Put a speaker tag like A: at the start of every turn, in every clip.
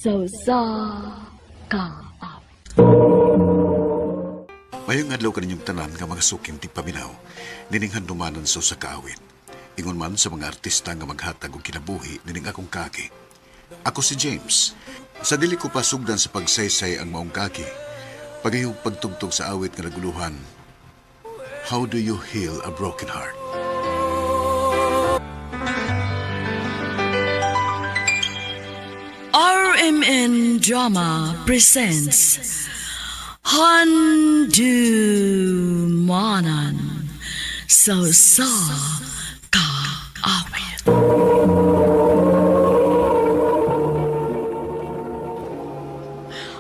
A: Sa usa ka awit.
B: Mayong adlaw kaninyong tanan nga mga suking tigpaminaw, nining handumanan sa usa ka awit. Ingon man sa mga artista nga maghatag og kinabuhi nining akong kaki. Ako si James. Sa dili ko pasugdan sa pagsaysay ang maong kaki, pagayog pagtugtog sa awit nga naguluhan, How do you heal a broken heart?
A: RMN Drama presents Handumanan sa usa ka awit.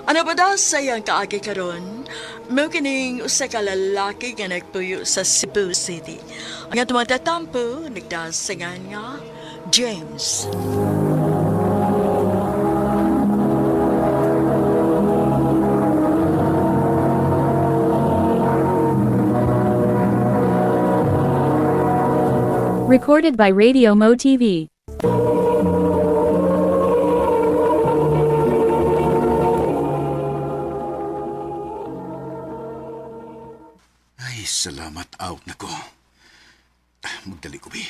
A: Ano ba daw sayang kaagi karon? Mao kining usa ka lalaki nga nagpuyo sa Cebu City. Ang atong mga tatampo, nagdasangan nga James.
C: Recorded by Radio Mo TV.
B: Ay, salamat out na ko. Ah, magdali ko, bi.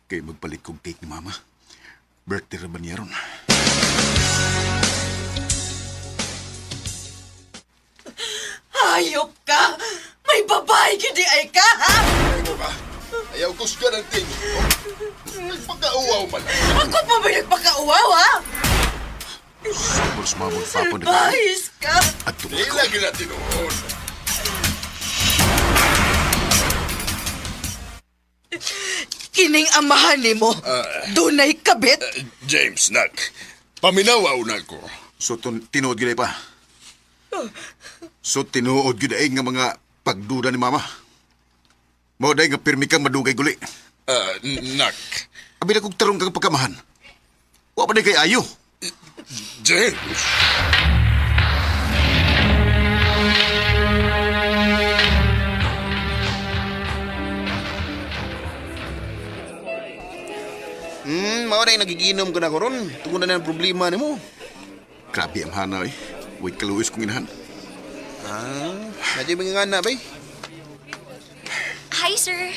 B: Kay magpalit kong cake ni Mama. Birthday ra ba niya ron?
D: Hayop ka! May babae gidi ay ka, ha?
E: Ano ba? Ayaw ko sa ng tingin ko. Nagpagkauwaw man lang.
D: Ako pa ba nagpakauwaw, ha?
B: Sabos mamon papo na
D: Salbahis ka!
B: At
E: Di
B: tumako.
E: lagi na tinuod.
D: Kining amahan ni mo, dunay kabit.
E: James, nak. Paminawaw na ko.
B: So, tinuod gyud ay pa. So, tinuod gyud ay nga mga pagduda ni Mama. Mao day nga pirmi kang madugay guli.
E: Nak.
B: Abi na kong tarong kang pagkamahan. Wa pa day kay ayo.
E: James.
F: Mao na nagiginom ko na ko ron. Tungod na ng problema nimo.
B: Grabe ang hana eh. Wait kaluis kong inahan.
F: Ah, nadyo mga nga na bay.
G: Hi, sir.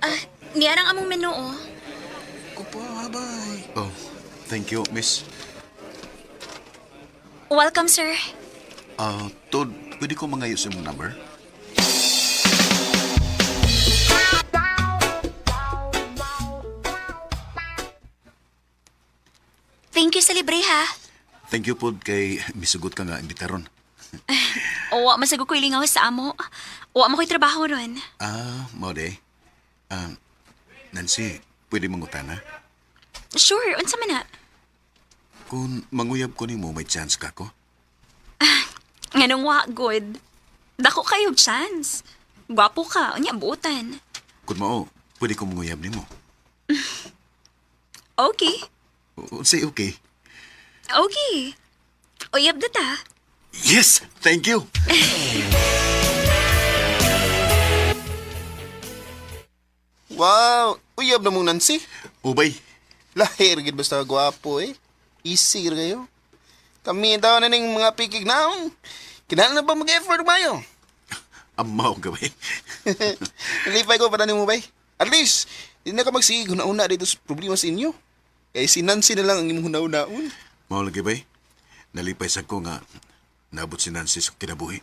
G: Ah, niya ang among menu, oh.
F: Kupa bay.
B: Oh, thank you, miss.
G: Welcome, sir.
B: Ah, Tod, pwede ko mangayo sa imong number?
G: Thank you sa libre, ha.
B: Thank you pod kay misugot ka nga imbitaron.
G: Owa, masago ko'y lingaw sa amo. Owa mo ko'y trabaho ron.
B: Ah, mao day. Ah, Nancy, pwede mangutana?
G: Sure, unsa man na.
B: Kung manguyab ko nimo, may chance ka ko?
G: Nganong wa, good. Dako kayo chance. Gwapo ka, unya buotan.
B: Kung mao, pwede ko manguyab nimo.
G: Okay.
B: Say okay.
G: Okay. Uyab na ta.
B: Yes! Thank you!
F: Wow, uyab na mong Nancy.
B: Ubay,
F: Lahir gid basta gwapo eh. Easy ra kayo. Kami daw na ning mga pikig naon. Kinahanglan na ba mag-effort mayo?
B: amaw gawin.
F: Nalipay ko para nimo bay. At least, di na ka magsigig huna-huna dito sa problema sa inyo. Kay si Nancy na lang ang imong huna-hunaon.
B: Mao lagi bay. Nalipay sa ko nga nabot si Nancy sa kinabuhi.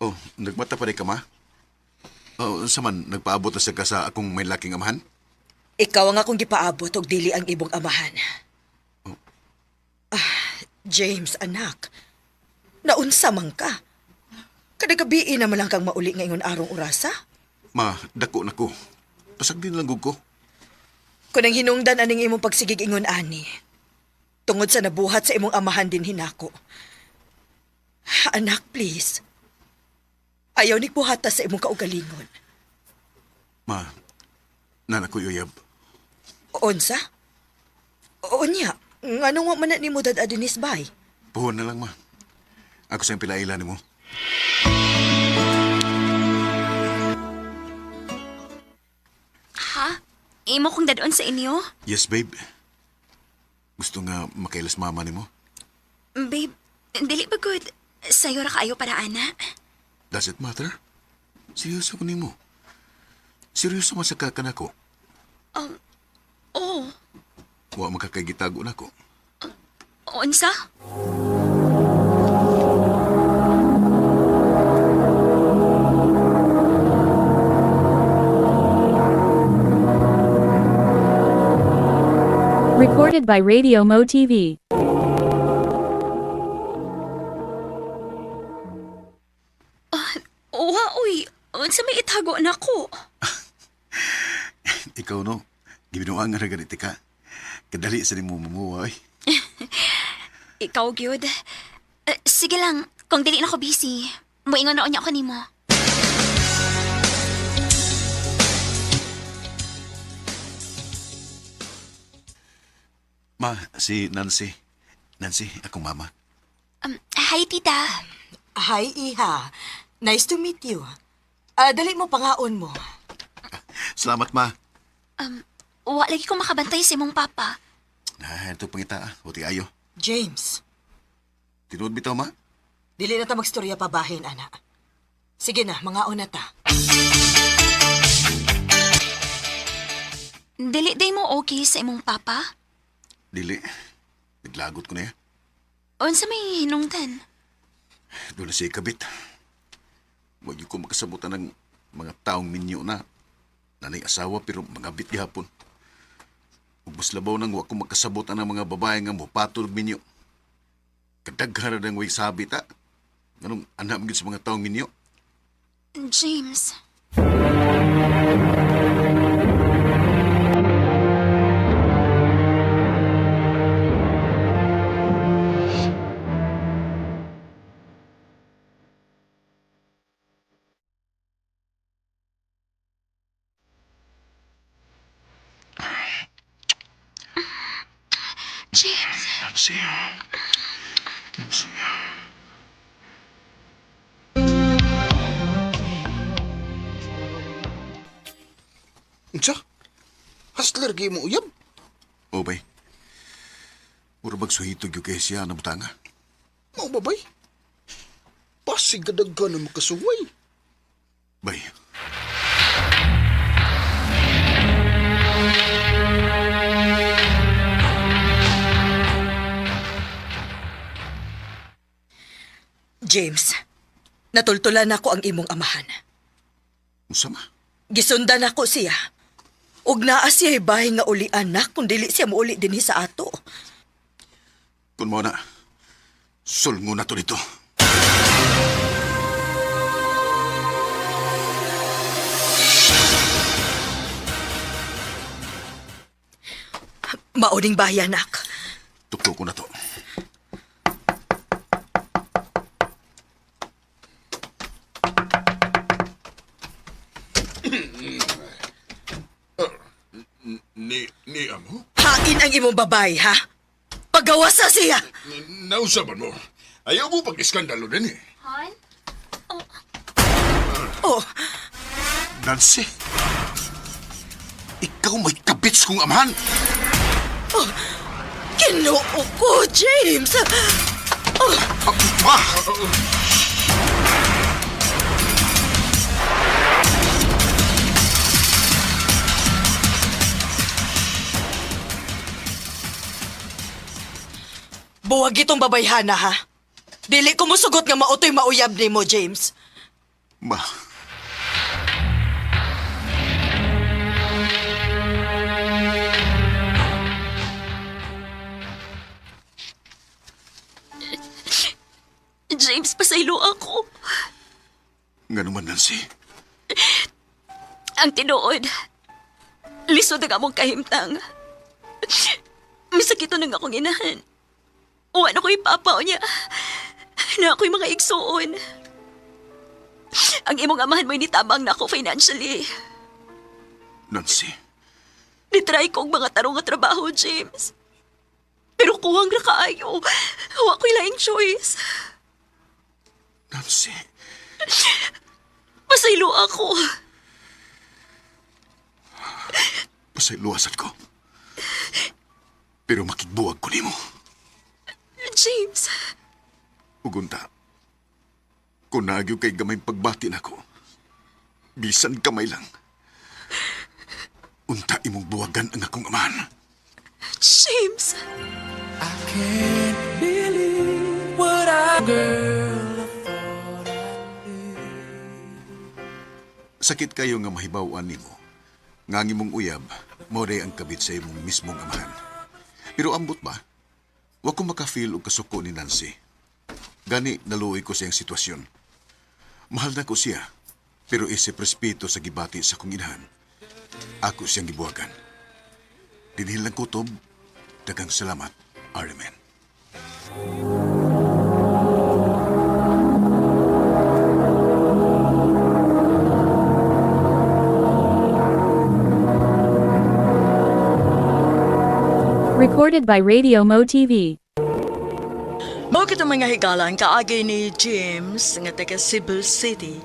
B: Oh, nagmata pa rin ka ma? Oh, saman, nagpaabot na siya ka sa akong may laking amahan?
D: Ikaw ang akong gipaabot og dili ang imong amahan. Ah, James, anak. Naunsa man ka. Kada gabi na man lang kang mauli ngayon arong orasa.
B: Ma, dako na ko. Pasag din lang gud ko.
D: Kung ang hinungdan aning imong pagsigig ingon ani. Tungod sa nabuhat sa imong amahan din hinako. Anak, please. Ayaw ni buhata sa imong kaugalingon.
B: Ma, nana ko uyab.
D: Onsa? Onya, nganong wa man na nimo dad adinis bay?
B: Puhon na lang, ma. Ako sa pilaila nimo.
G: Ha? Imo kong dadon sa inyo?
B: Yes, babe. Gusto nga makailas mama nimo?
G: Babe, dili ba good? Sayo ra kaayo para ana.
B: Does it matter? Seryoso ko nimo. Seryoso man sa kakanako.
G: Oh,
B: Wa makakaigitago nako.
G: unsa?
C: Recorded by Radio Mo TV.
G: Wa, uy. Unsa may itago nako?
B: Ikaw no, gibinuang ra ganiti ka. Kadali sa nimo mamuha oy.
G: Ikaw gyud. Eh, sige lang, kung dili na ko busy, moingon na unya ko nimo.
B: Ma, si Nancy. Nancy, akong mama.
G: Hi, tita.
D: Hi, Iha. Nice to meet you. Ah, dali mo pangaon mo.
B: Salamat, ma.
G: Wa lagi ko makabantay sa imong papa.
B: Na, ito pangita ah. Huti ayo.
D: James,
B: Tinuod bitaw, ma?
D: dili na ta magstorya pa bahin, ana. Sige na, mangaon na ta.
G: Dili day mo okay sa imong papa?
B: Dili. Naglagot ko na ya.
G: Unsa may hinungdan?
B: Doon na siya ikabit. Huwag ko makasabutan ng mga taong minyo na. Nanay asawa pero mga bit gihapon. Ug mas labaw nang wa ko makasabutan ng mga babae nga mopatol og minyo. Kadaghan na ng way sabi ta. Nganong anak mo gyud sa mga taong minyo.
G: James. James.
B: Nancy. Nancy.
F: Unsa? Hustler gay mo uyab?
B: O bay. Mura bag suhitog yung kay siya na butanga.
F: Mao ba bay? Pasig kadaghan na makasuway.
B: Bay.
D: James, natultulan nako ang imong amahan.
B: Unsa ma?
D: Gisundan nako siya. Ug naa siya bahay nga uli anak kung dili siya muuli dinhi sa ato.
B: Kun mo na, sulngo na to dito.
D: Mauning bahay anak.
B: Tuktok ko na to.
E: Ni amo?
D: Hain ang imong babae, ha? Pagawasa siya.
E: Nausaban mo. Ayaw mo pag-iskandalo din eh.
G: Han?
D: Oh,
B: Nancy! Ikaw may kabits kong amahan!
D: Ginoo ko, James. Oh,
B: Ah!
D: Buwag itong babayhana, ha? Dili ko musugot nga mautoy mauyab nimo, James.
B: Ma,
G: James, pasaylo ako.
B: nga naman, Nancy.
G: Ang tinuod. Lisod ang among kahimtang. Masakit na nga akong inahan. Uwan ako'y papa niya. Na ako'y mga igsuon. Ang imong amahan mo'y nitabang na ako financially.
B: Nancy,
G: Nitry ko ang mga tarong nga trabaho, James. Pero kuwang ra kaayo. Wa ko'y laing choice.
B: Nancy.
G: Pasaylo ako.
B: Pasayloa ko. Pero makigbuwag ko nimo.
G: James,
B: Ugunta. Kung nagyo kay gamay pagbati nako. Bisan kamay lang. Unta imong buwagan ang akong amahan.
G: James.
B: Sakit kayo nga mahibaw-an nimo. Nga ang imong uyab, mao day ang kabit sa imong mismong amahan. Pero ambot ba? Wa ko maka-feel og kasuko ni Nancy. Gani naluoy ko sa iyang sitwasyon. Mahal na ko siya, pero isip respeto sa gibati sa kong inahan. Ako siyang gibuwagan. Dinhil lang kutob, daghang salamat, RMN.
C: Recorded by Radio Mo TV.
A: Mao kitong mga higalan kaagi ni James nga taga Cebu City.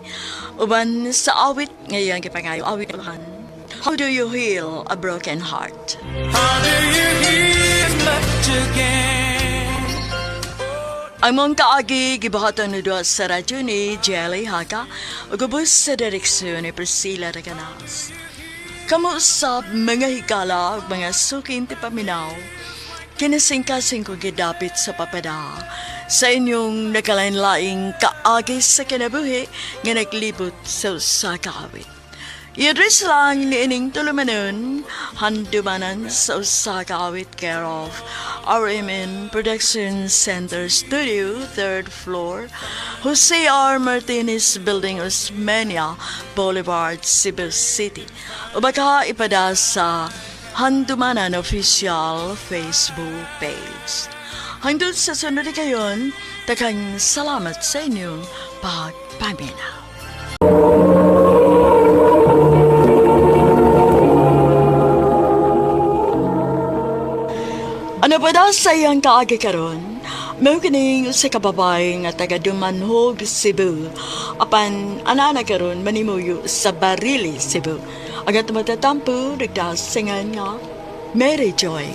A: Uban sa awit ngayang gipangayo awit han. How do you heal a broken heart? Ang mong kaagi gibuhaton ni duha sa radyo ni Jelly Haka ug ubos sa direksyon ni Priscilla Reganas. Kamo usab mga higala ug mga suking tipaminaw. Kinasingkasing ko gidapit sa papada sa inyong nakalain-laing kaagi sa kinabuhi nga naglibot sa usa ka awit. I-address lang ni ining tulumanon, handumanan sa usa ka awit care of RMN Production Center Studio, 3rd floor, Jose R. Martinez Building, Osmeña Boulevard, Cebu City. O baka ipada sa Handumanan Official Facebook page. Hangtod sa sunod kayon, takang salamat sa inyong pagpaminaw. Ano pa daw sa iyang kaagi karon? Mao kining usa ka babae nga taga Dumanhog, Cebu. Apan ana na karon manimuyo sa Barili, Cebu. Ang atong matatampo nagdasingan nga Mary Joy.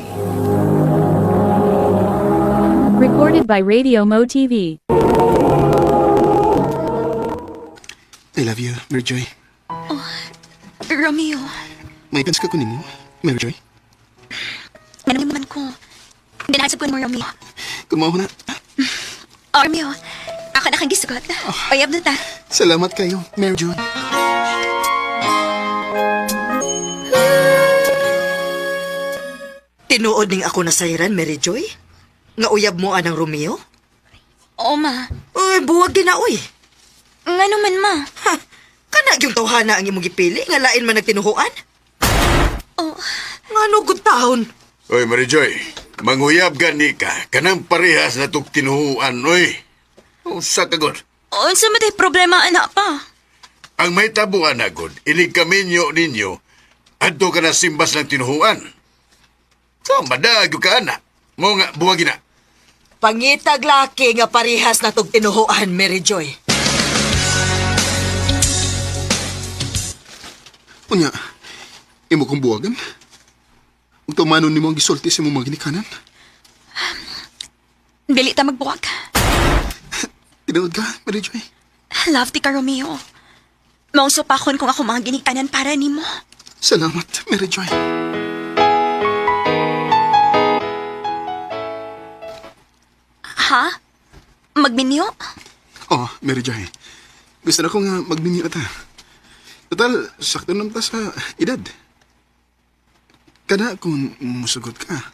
C: Recorded by Radio Mo TV.
F: I love you, Mary Joy.
G: Romeo,
F: May gans ka ko nimo, Mary Joy.
G: ano man ko. Dinasab ko mo, Romeo.
F: Kung mao na,
G: Oh, Romeo, ako na kang gisugot. Uyab na ta.
F: salamat kayo, Mary Joy.
D: Tinuod ning ako nasayran, Mary Joy? Nga uyab mo anang Romeo?
G: Oo, ma.
D: Uy, buwag din na, uy.
G: Nga naman, ma.
D: Ha, kana yung tawhana ang imong gipili nga lain man nagtinuhuan?
G: Oh,
D: Nga no good taon.
B: Oy, Mary Joy, manguyab gani ka. Kanang parehas na tog tinuhuan, oy. Usa ka god.
G: unsa man tay problema, anak pa?
B: Ang may tabuan na god, inig kaminyo ninyo, adto ka na simbas ng tinuhuan. So, madag ka ana. Mo nga, buwagin na.
D: Pangitag laki nga parehas na tog tinuhuan, Mary Joy.
F: Unya, imo kong buwagan. Ug tumanon nimo ang gisulti sa imong mga ginikanan.
G: Dili ta magbuwag.
F: Tinuod ka, Mary Joy.
G: Love ti ka, Romeo. Maong supakon kung ako mga ginikanan para nimo.
F: Salamat, Mary Joy.
G: Ha? Magminyo?
F: Oh, Mary Joy. Gusto na ko nga magminyo ta. Total, sakto naman ta sa edad. Kada kung musugot ka.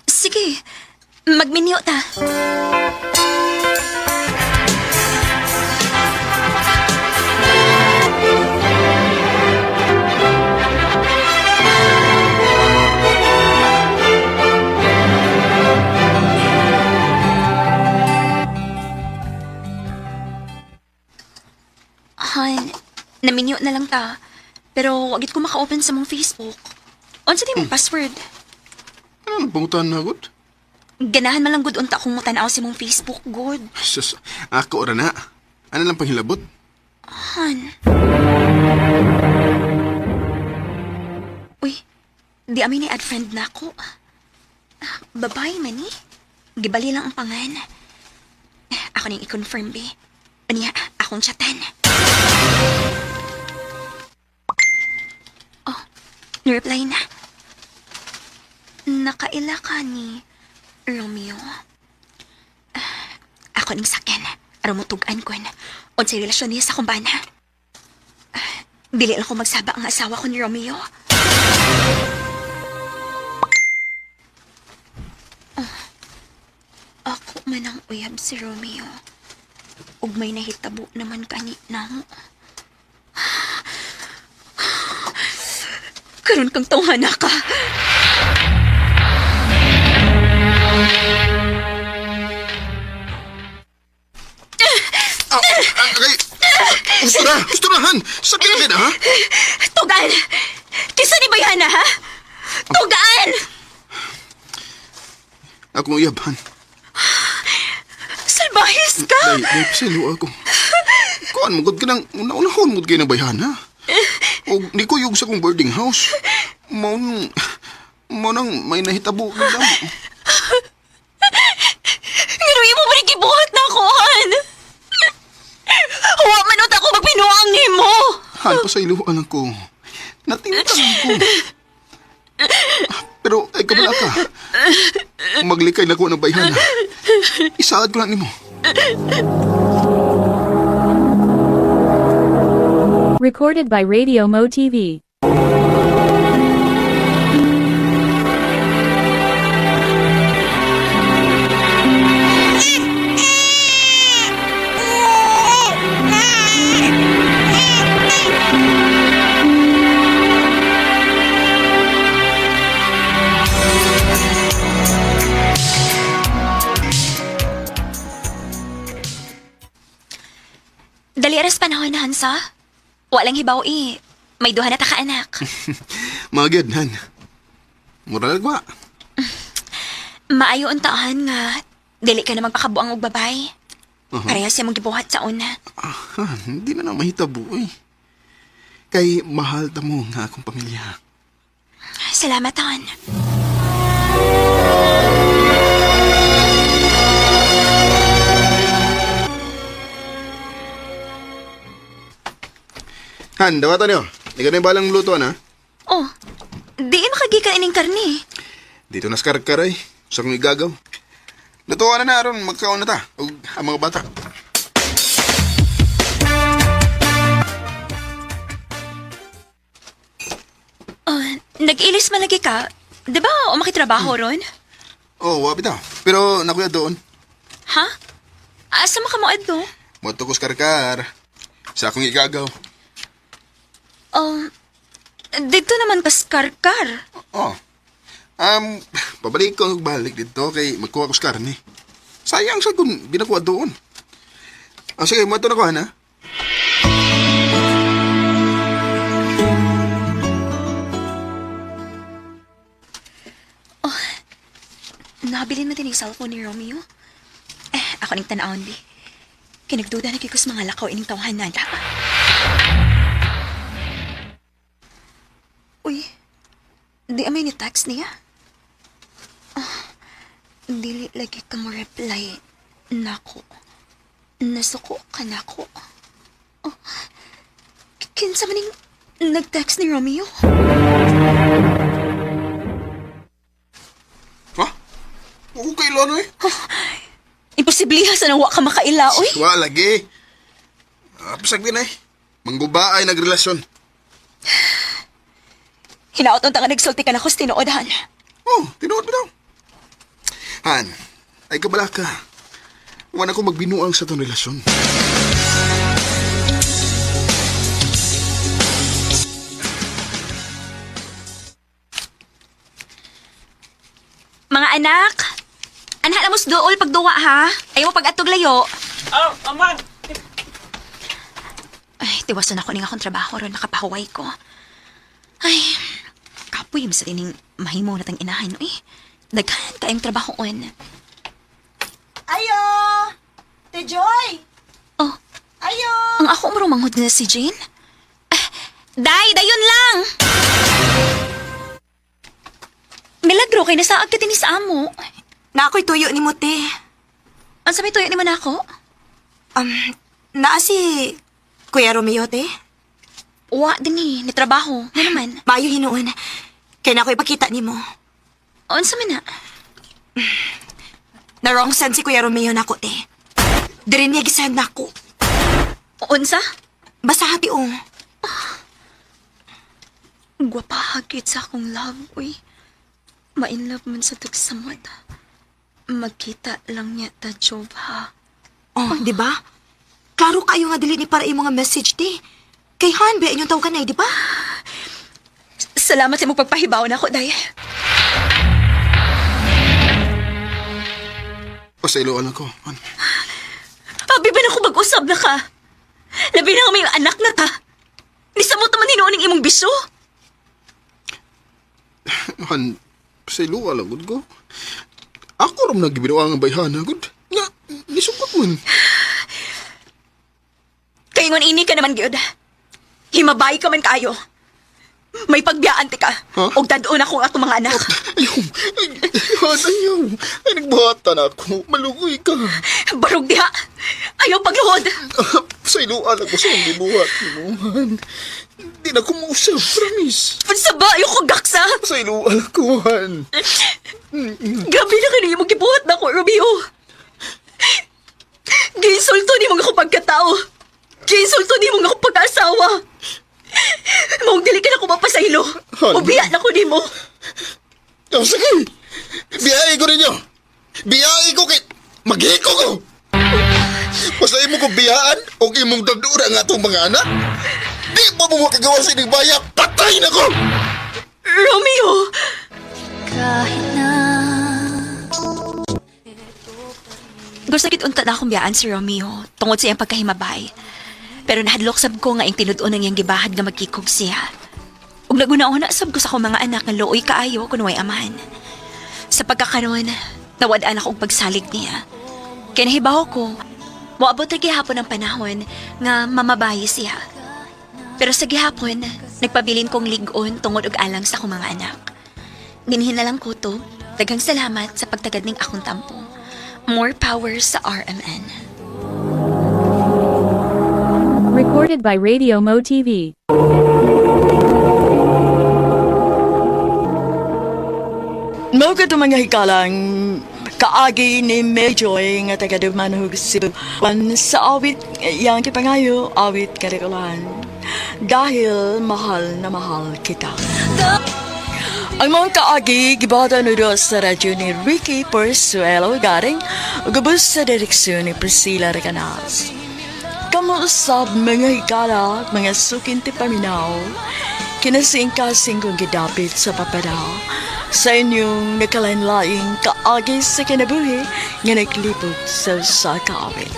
G: Sige, magminyo ta. Han, naminyo na lang ta. Pero wagit ko maka-open sa mong Facebook. Unsa di mong password?
F: Ano nang pangutan na gud?
G: Ganahan man lang gud unta kung mutanaw sa mong Facebook, good.
F: Sus, ako ora na. Ano lang panghilabot?
G: Han. Di amin ni add friend na ako. Babay man ni. Gibali lang ang pangan. Ako ning i-confirm be. Aniya, akong chatan. Oh, nireply na. Nakaila ka ni Romeo. Ah, ako ning sakyan. Aron mo tugan kon. Unsay relasyon niya sa akong bana. Ah, dili lang ko magsaba ang asawa ko ni Romeo. Oh, ako man ang uyab si Romeo. Ug may nahitabo naman kani namo. Karon kang tawhana ka.
F: Ah, ah, okay. Gusto na, gusto na, Han. Sakit na, ha?
G: Tugan! Kisa ni Bayana, ha? Tugan!
F: Akong uyab, Han.
G: Salbahis ka!
F: Day, day, pasilo ako. Kuan mo, gud ka nang, una-unahon mo kayo ng bayhan, ha? O, ni ko yung sa kong boarding house. Mao nang, mao nang may nahitabo ka lang.
G: Pero imo pa rin gibuhat na ako, Han! Huwa man ako magpinuang nimo!
F: Han, pasailuan lang ko. Natimtang ko. Pero, ay, kabala ka. Maglikay na ko ng bayhan, ha? Isaad ko lang nimo.
C: Recorded by Radio Mo TV.
G: Dali aras panahon na, Hansa. Walang hibaw eh. May duha na ta ka, anak.
F: Mga gyud, Han. Mura lang ba?
G: Maayo ang taan nga. Dili ka na magpakabuang og babay.
F: Uh-huh.
G: Parehas siya mong gibuhat sa una.
F: Ah, Han, hindi na na mahitabo, eh. Kay mahal ta mo nga akong pamilya.
G: Salamat, Han.
F: Han, dawatan niyo. Ikaw na yung balang luto, ha?
G: Oh, di makagikan ining karni.
F: Dito na sa karkaray. Sa kong igagaw. Lutuan na na aron magkaon na ta. Og ang mga bata.
G: Oh, nag-ilis malagi ka. Di ba umakitrabaho ron?
F: Oh, wapi ta. Pero nakuya doon.
G: Ha? Asa makamuad no?
F: Moto ko sa karkar. Sa akong igagaw.
G: Oh, dito naman kas karkar.
F: Oh. Pabalik ko og balik dito kay magkuha ko sa karne. Sayang sa kung ginakuha doon. Ah, sige, moto na ko, han, ha?
G: Nabilin mo din yung cellphone ni Romeo? Eh, ako ning tanawon, bi. Kinagduda na kay kus mga lakaw ining tawhan na. Uy, di amay ni text niya. Ah, dili lagi ka mo reply. Nako. Nasuko ka nako. Oh, kinsa man ning nag-text ni Romeo?
F: Ha? Huwag ko kailo, ano eh?
G: Imposibliha sa nawa ka makaila, uy.
F: Wa lagi. Ah, pasag din eh. Mangguba ay nagrelasyon.
G: Hinaot unta nga nagsulti ka na ko sa tinuodhan.
F: Oh, tinuod mo daw. Han, ay kabala ka. Wala ko magbinuang sa tong relasyon.
G: Mga anak, anha na mo sa dool pagduwa ha. Ayaw mo pag-atog layo.
H: Oh, amang!
G: Ay, tiwason ako ning akong trabaho ron nakapahuway ko. Ay, kapoy mo sa tining mahimo na tang inahan eh. Daghan kayong trabaho on.
D: Ayo! Te Joy!
G: Oh,
D: Ayo!
G: ang ako marumanghod na si Jane? Ah, day, dayon lang! Milagro kay nasaag ka dinhi sa amo.
H: Na ako'y tuyo ni mo, te.
G: Unsa may tuyo nimo nako?
H: Um, naa si Kuya Romeo, te.
G: Wa dinhi, ni trabaho. Nga naman.
H: Maayo hinuon. Kay na ako ipakita nimo.
G: Unsa man na?
H: Na wrong send si Kuya Romeo nako, te. Diri niya gisend nako.
G: Unsa?
H: Basta hati oh.
G: Gwapahagit sa akong love, uy. Ma-in love man sa tagsamot. Magkita lang niya ta, Jova.
H: Oh, di ba? Klaro kayo nga dili ni para imo nga message, te. Kay Han, ba inyong tawag kanay, di ba?
G: Salamat sa imong pagpahibaw na ako, day.
F: Pasayloan ako. Han.
G: Abi ba na ko mag-usab na ka? Labi na nga may anak na ta. Nisamot naman hinuon ang imong bisyo.
F: Han, pasayloan lang gud ko. Ako ram nagbinuang ang bayhana gud. Nga, nisukot man.
G: Kaingon ini ka naman, gyud. Himabay ka man kayo. May pagbiyaan ti ka.
F: Huh?
G: Og dadon ako ang atong mga anak.
F: Ayaw, ay, Han, ayaw. Ay, nagbuhatan ako. Malugoy ka.
G: Barog diha. Ayaw pagluhod.
F: Pasayloan ako sa akong gibuhat nimo, Han. Di na ko mausap, promise.
G: Sa ba, ayaw ko gaksa.
F: Pasayloan ako, Han.
G: Grabe na kayo imong gibuhat na ko, Romeo. Giinsulto ni mga ako pagkatao. Giinsulto ni mga ako pag-asawa. Maong dili ka na ko mapasaylo.
F: Han.
G: Ubiya na ko nimo.
F: Oh, sige. Biyai ko ninyo. Biyai ko kay... Maghiko ko. Basta imo ko biyaan o imong dadura ang atong mga anak. Di pa mo makagawa sa inyong baya. Patay na ko!
G: Romeo! Gusto kit unta na akong biyaan si Romeo tungod sa iyang pagkahimabay. Pero nahadlok sab ko nga ing tinud-on ang iyang gibahad nga magkikog siya. Ug naguna-una sab ko sa akong mga anak nga luoy kaayo kun way amahan. Sa pagkakaroon, nawad-an ako og pagsalig niya. Kay nahibaw ko, moabot ra gihapon ang panahon nga mamabayi siya. Pero sa gihapon, nagpabilin kong lig-on tungod og alang sa akong mga anak. Dinhin na lang ko to. Daghang salamat sa pagtagad ning akong tampo. More power sa RMN.
C: Recorded by Radio Mo TV.
A: Mao kadto mga hikalang kaagi ni Medjoy nga taga Dumanhug Cebu. Wan sa awit yang kipangayo awit karikulan. Dahil mahal na mahal kita. Ang mga kaagi gibata nudo sa radyo ni Ricky Porsuelo garing gubos sa direksyon ni Priscilla Recanas. Kamo usab mga higala, mga sukinti paminaw, kinasingkasing kong gidapit sa papada, sa inyong nakalain-laing kaagi sa kinabuhi nga naglibot sa usa ka awit.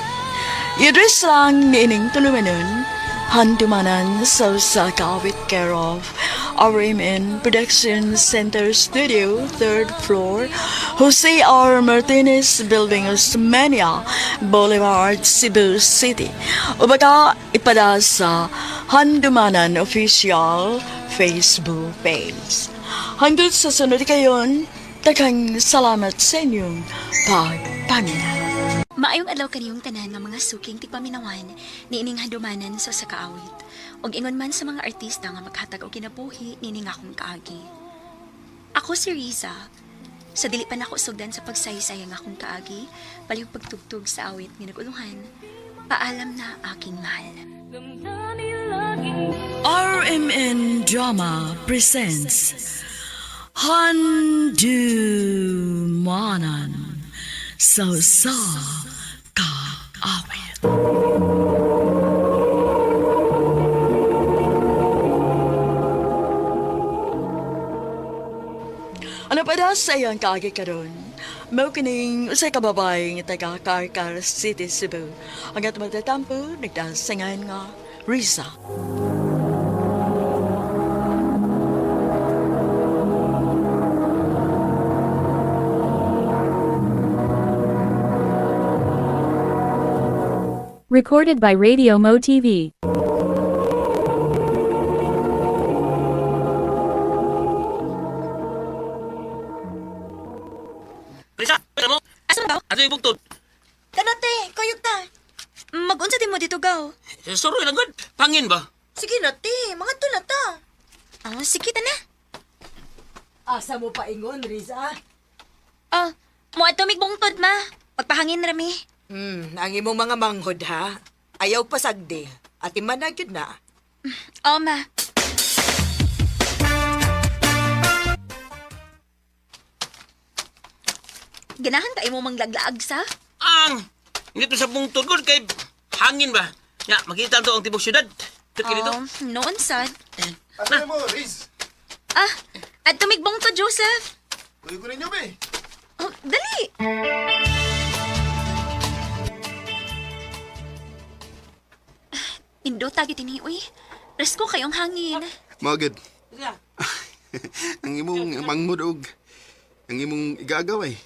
A: I-address lang niining tulumanon, handumanan sa usa ka awit care of RMN Production Center Studio, third floor, Jose R. Martinez Building, Osmania Boulevard, Cebu City. O baka ipada sa Handumanan Official Facebook page. Hanggang sa sunod kayon, daghang salamat sa inyong pagpaminaw.
G: Maayong adlaw kaniyong tanan nga mga suking tigpaminawan niining handumanan sa usa ka awit. Ug ingon man sa mga artista nga maghatag og kinabuhi niining akong kaagi. Ako si Riza. Sa dili pa nako sugdan sa pagsaysay ang akong kaagi, palihog pagtugtog sa awit nga naguluhan. Paalam na aking mahal.
A: RMN Drama presents Handumanan sa sa kaawit. Ano pa daw sa iyang kaagi karon? Mao kining usa ka babae nga taga Carcar City, Cebu. Ang atong magtatampo nagdasangan nga Risa.
C: Recorded by Radio Mo TV.
I: bugtod.
H: Kanate, kuyog ta.
G: Mag-unsa din mo dito, gaw?
I: Suroy lang gud. Pangin ba?
H: Sige na, te. Mga na ta.
G: Ah, sige ta na.
D: Asa mo paingon, Riza?
G: Oh, mo ato mig bungtod, ma. Pagpahangin rami.
D: Ang imong mga manghod, ha? Ayaw pasagdi. At imanag yun na.
G: Oh, ma. Ganahan ka imo manglaglaag sa?
I: Ang dito sa bungtod gud kay hangin ba? Ya, makita to ang tibok syudad. Tuk dito.
G: Oh, noon sad.
F: Asa mo, Riz?
G: Ah, at tumigbong to, Joseph.
F: Kuyo ko ninyo, be.
G: Oh, dali. Nindota gyud ini uy. Presko kayong hangin.
F: Magid.
I: Yeah.
F: Ang imong manghod og ang imong igagaw ay.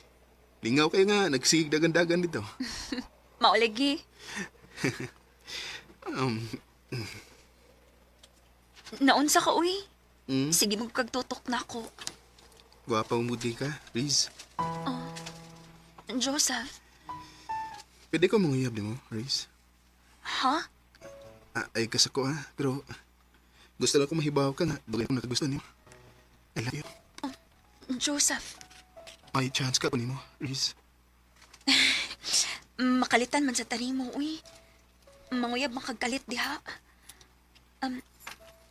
F: Lingaw kayo nga, nagsigig dagan-dagan dito.
G: Maulagi.
F: Um,
G: Naunsa ka uy. Sige mo kagtutok na ako.
F: Gwapa mudi ka, Riz.
G: Joseph,
F: Pwede ko manguyab nimo, Riz.
G: ha?
F: Ah, ay kasako ha, pero gusto lang ko mahibaw ka nga, bagay ko nakagusto nimo. I love you.
G: Joseph,
F: May chance ka ko nimo, Riz.
G: makalitan man sa tarimo uy. Manguyab makagkalit diha.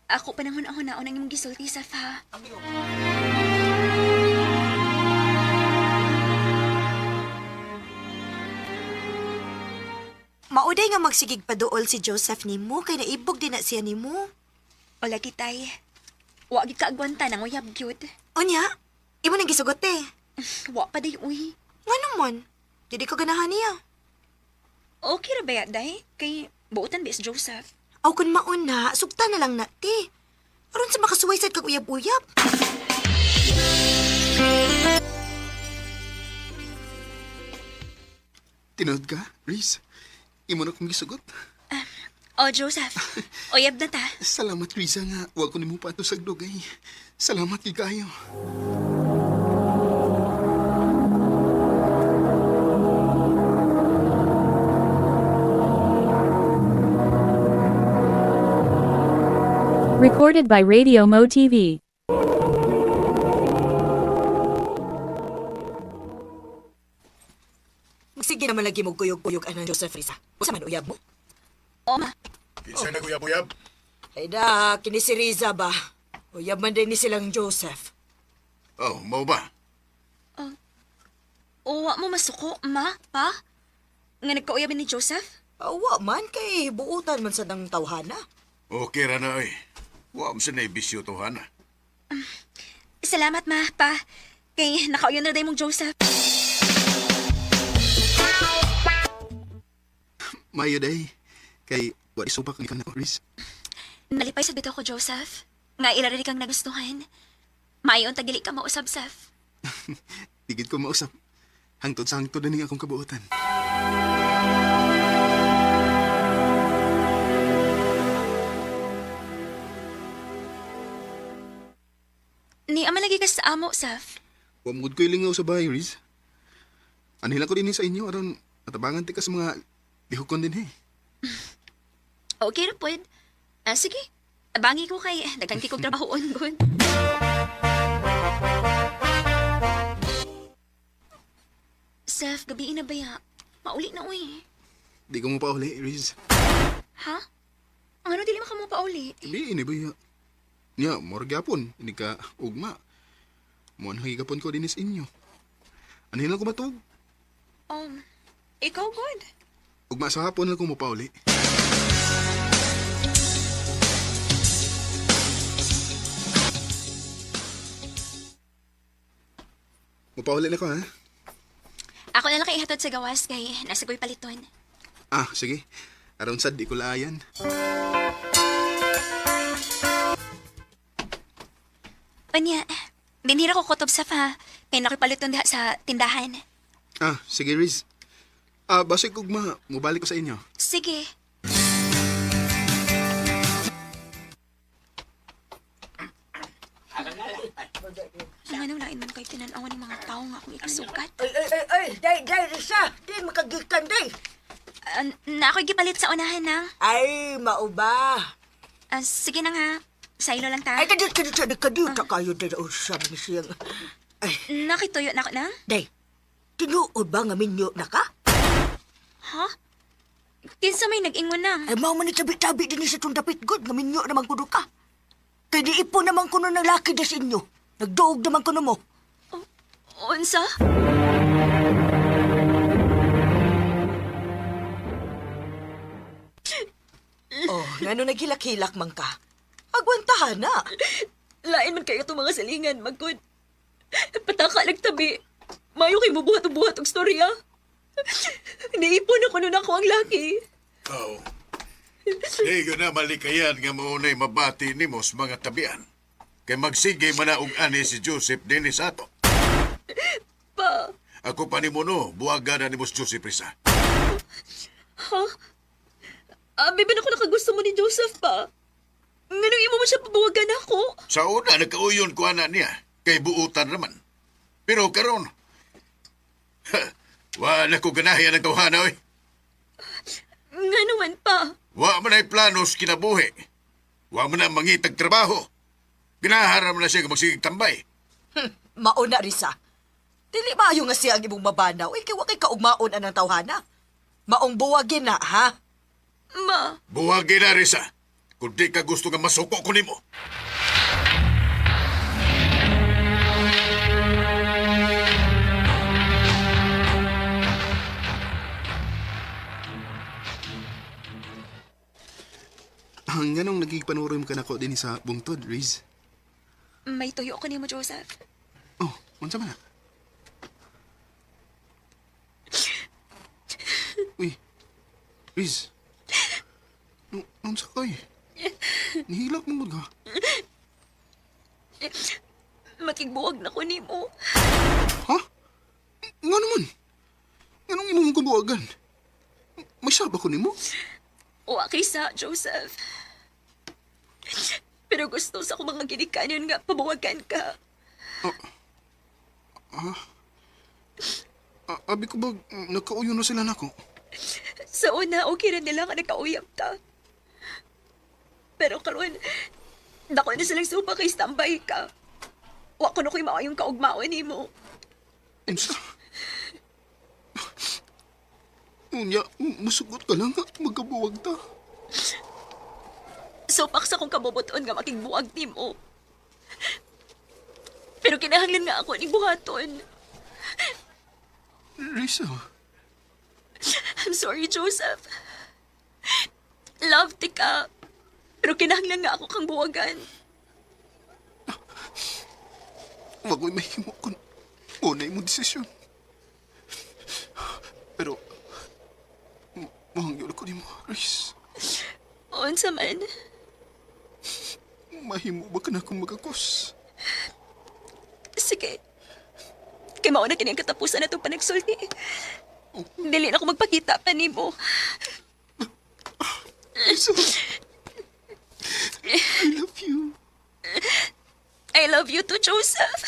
G: Ako pa nang hunahuna ang imong gisulti sa fa.
H: Mauday nga magsigig paduol si Joseph nimo kay naibog din na siya nimo.
G: Wala kitay. Wa gid ka agwanta nang uyab gyud.
H: Unya, imo nang gisugot eh.
G: Wa pa day uy.
H: Ngano man? Dili ko ganahan niya.
G: Okay ra ba ya, day? Kay buotan ba is Joseph?
H: Aw kun mauna, sugta na lang na ti. Aron sa makasuway sad kag uyab-uyab.
F: Tinuod ka, Riz. Imo na kong gisugot.
G: Oh, Joseph. Uyab na ta.
F: Salamat, Riza nga. Wa ko nimo pato sa dugay. Salamat gid kayo.
C: Recorded by Radio Mo TV.
D: Sige naman lagi mo kuyog-kuyog anang Joseph Riza. Usa man uyab mo?
G: Oh, ma.
E: Kinsa naguyab-uyab?
D: Ay da, kini si Riza ba? Uyab man din ni silang Joseph.
B: Oh, mao ba?
G: O, wa mo masuko, ma, pa? Nga nagkauyab ni Joseph?
D: Awa man kay buutan man sa dang tawhana.
B: Okay ra na oy. Wa mo sa naibisyo to hana.
G: Salamat, ma, pa. Kay nakauyon na day mong Joseph.
F: Mayo day. Kay wa isupak ka na, Riz.
G: Nalipay sa bitaw ko, Joseph. Nga ila rin kang nagustuhan. Maayon tagili ka mausab, Seth.
F: Digid ko mausap. Hangtod sa hangtod na ning akong kabuotan.
G: Ni ama lagi ka sa amo, Seth.
F: Wa mo gud ko'y lingaw sa bahay, Riz. Anhi lang ko dinhi sa inyo aron matabangan ti ka sa mga lihokon dinhi.
G: Okay ra pod. Ah, sige. Abangi ko kay daghan kay kog trabahoon gud. Seth, gabi na ba ya? Mauli na uy.
F: Di ko mo pauli, Riz.
G: Ha? Ang ano dili man ka mo pauli?
F: Di ini ba ya? Nya, mura gyapon ini ka ugma. Mo anhi gapon ko dinhi sa inyo. Anhi lang ko matug.
G: Ikaw good.
F: Ugma sa hapon lang ko mo pauli. Mupauli na ko, ha?
G: Ako na lang kay ihatod sa gawas kay nasa ko'y paliton.
F: Ah, sige. Aron sad di ko laayan.
G: Unya, dinhira ko kutob sa fa kay nakipaliton diha sa tindahan.
F: Ah, sige, Riz. Ah, basig ugma, mubalik ko sa inyo.
G: Sige. Nganong lain man kay tinan-awan ng mga tao nga akong ikasugat.
D: Ay, ay, ay, ay, day, day, Risa. Di makagikan, day.
G: Na ako'y gipalit sa unahan nang.
D: Ay, mauba.
G: Sige na nga. Sa ilo lang ta.
D: Ay, kadit, kadit, kadit, kadit, kayo, day, oh, sabi ni siyang. Ay,
G: Nakituyo na ako nang?
D: day, tinuod ba nga minyo na ka?
G: Ha? Kinsa may nag-ingon nang?
D: Ay, mao man ni tabi-tabi din sa itong dapit god, nga minyo naman kuno ka. Kay di ipo naman kuno ng laki das inyo. Nagduog naman kuno mo.
G: Unsa?
D: Oh, ngano naghilak-hilak man ka? Agwantahan na.
A: Lain man kayo itong mga salingan, magkod. Pataka nagtabi. Mayo kay bubuhat-buhat og storya. Niipon ako nun ako ang laki.
B: Oo. Di ko na malikayan nga maunay mabati nimo sa mga tabian. Kay magsige man na og ani si Joseph dinhi sa ato.
A: Pa,
B: Ako pa nimo no, buwaga na nimo si Joseph Risa.
A: ha? Abi ba na ako nakagusto mo ni Joseph pa? Nganong imo mo siya pabuwagan ako?
B: Sa una, nagkauyon ko ana niya, kay buutan raman. Pero karon, ha, wala ko ganahi ang tawhana, oy.
A: Nga naman pa.
B: Wa man ay planos kinabuhi. Wa man na mangitag trabaho. Ginaharam na siya nga magsigig tambay.
D: Mauna, Risa. Dili maayo nga siya ang imong mabanaw. Ay, kay wa kay kaugmaon anang tawhana. Maong buwagin na, ha?
A: Ma,
B: Buwagi na, Risa. Kung di ka gusto nga masuko ko nimo.
F: Ang ganong nagigpanuroy mo kanako din sa bungtod, Riz.
G: May tuyo ko nimo, Joseph.
F: Oh, unsa man na? Uy, Riz. Unsa kay? Nihilak mo ka.
A: makigbuwag na ko nimo.
F: Ha? Nga naman? Nganong imong kabuagan? May saba ko nimo?
A: Wa kay sa Joseph. Pero gusto sa akong mga ginikanon nga pabuwagan ka.
F: Abi ko ba nagkauyo na sila nako?
A: Sa una, okay ra nila nga nagkauyab ta. Pero karon, dako na silang supa kay standby ka. Wa ko na ko'y maayong kaugmaon nimo.
F: Unsa? Unya, musugot ka lang ha, magkabuwag ta.
A: Supak sa kong kabubuton nga makigbuwag nimo. Pero kinahanglan nga ako ni buhaton.
F: Risa,
A: I'm sorry, Joseph. Love ti ka. Pero kinahanglan nga ako kang buwagan.
F: wag ko'y mahimo kung unay mo desisyon. Pero, mahangyol ko nimo, Riz.
A: Unsa man.
F: Mahimo ba ka na akong magakos?
A: Sige. Kay mao na kini ang katapusan na itong panagsulti. Dili na ako magpakita pa nimo.
F: Risa, I love you.
A: I love you too, Joseph.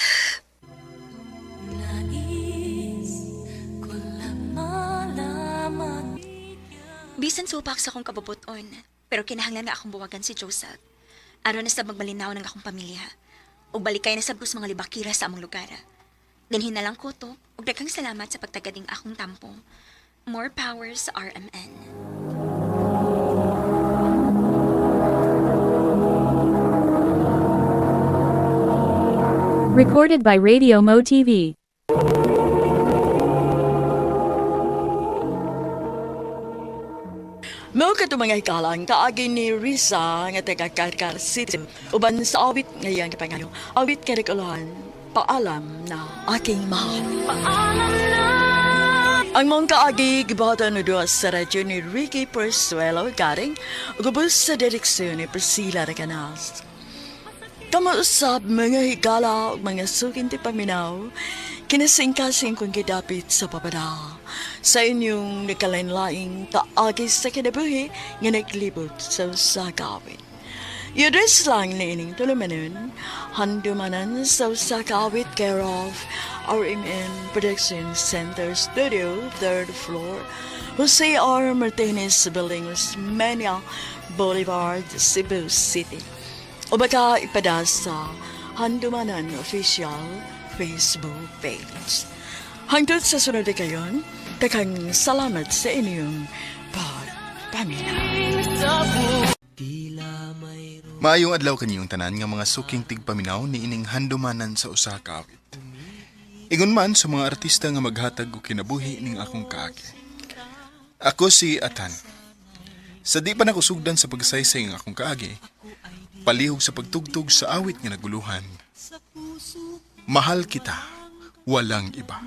G: Bisan supak sa akong kabubuton, pero kinahanglan nga akong buwagan si Joseph. Aron na sa magmalinaw ng akong pamilya. Ug balikay na sab ko sa mga libakira sa among lugar. Dinhin na lang ko to, ug daghang salamat sa pagtagading akong tampo. More power sa RMN.
C: Recorded by Radio Mo TV.
A: Mao kadto mga hikalang kaagi ni Risa nga taga Carcar City uban sa awit ngayang kapangayo. Awit kay Ricolohan, paalam na aking mahal. Paalam na! Ang mong kaagi gibuhatan no duha sa radyo ni Ricky Persuelo Garing ug sa direksyon ni Priscilla Recanas. Kamausap mga higala ug mga sukin ti paminaw, kinasingkasing kong gidapit sa babada. Sa inyong nakalain-laing taagi sa kinabuhi nga naglibot sa usagawin. I-address lang niining tulumanon, handumanan sa usa ka awit care of RMN Production Center Studio, 3rd floor, Jose R. Martinez Building, Osmeña Boulevard, Cebu City. O baka ipada sa Handumanan Official Facebook page. Hangtod sa sunod na kayon, takang salamat sa inyong pagpaminaw.
J: Maayong adlaw kaniyong tanan nga mga suking tigpaminaw ni ining handumanan sa usa ka awit. Ingon man sa mga artista nga maghatag og kinabuhi ning akong kaagi. Ako si Atan. Sa di pa nakusugdan sa pagsaysay ng akong kaagi, palihog sa pagtugtog sa awit nga naguluhan. Mahal kita, walang iba.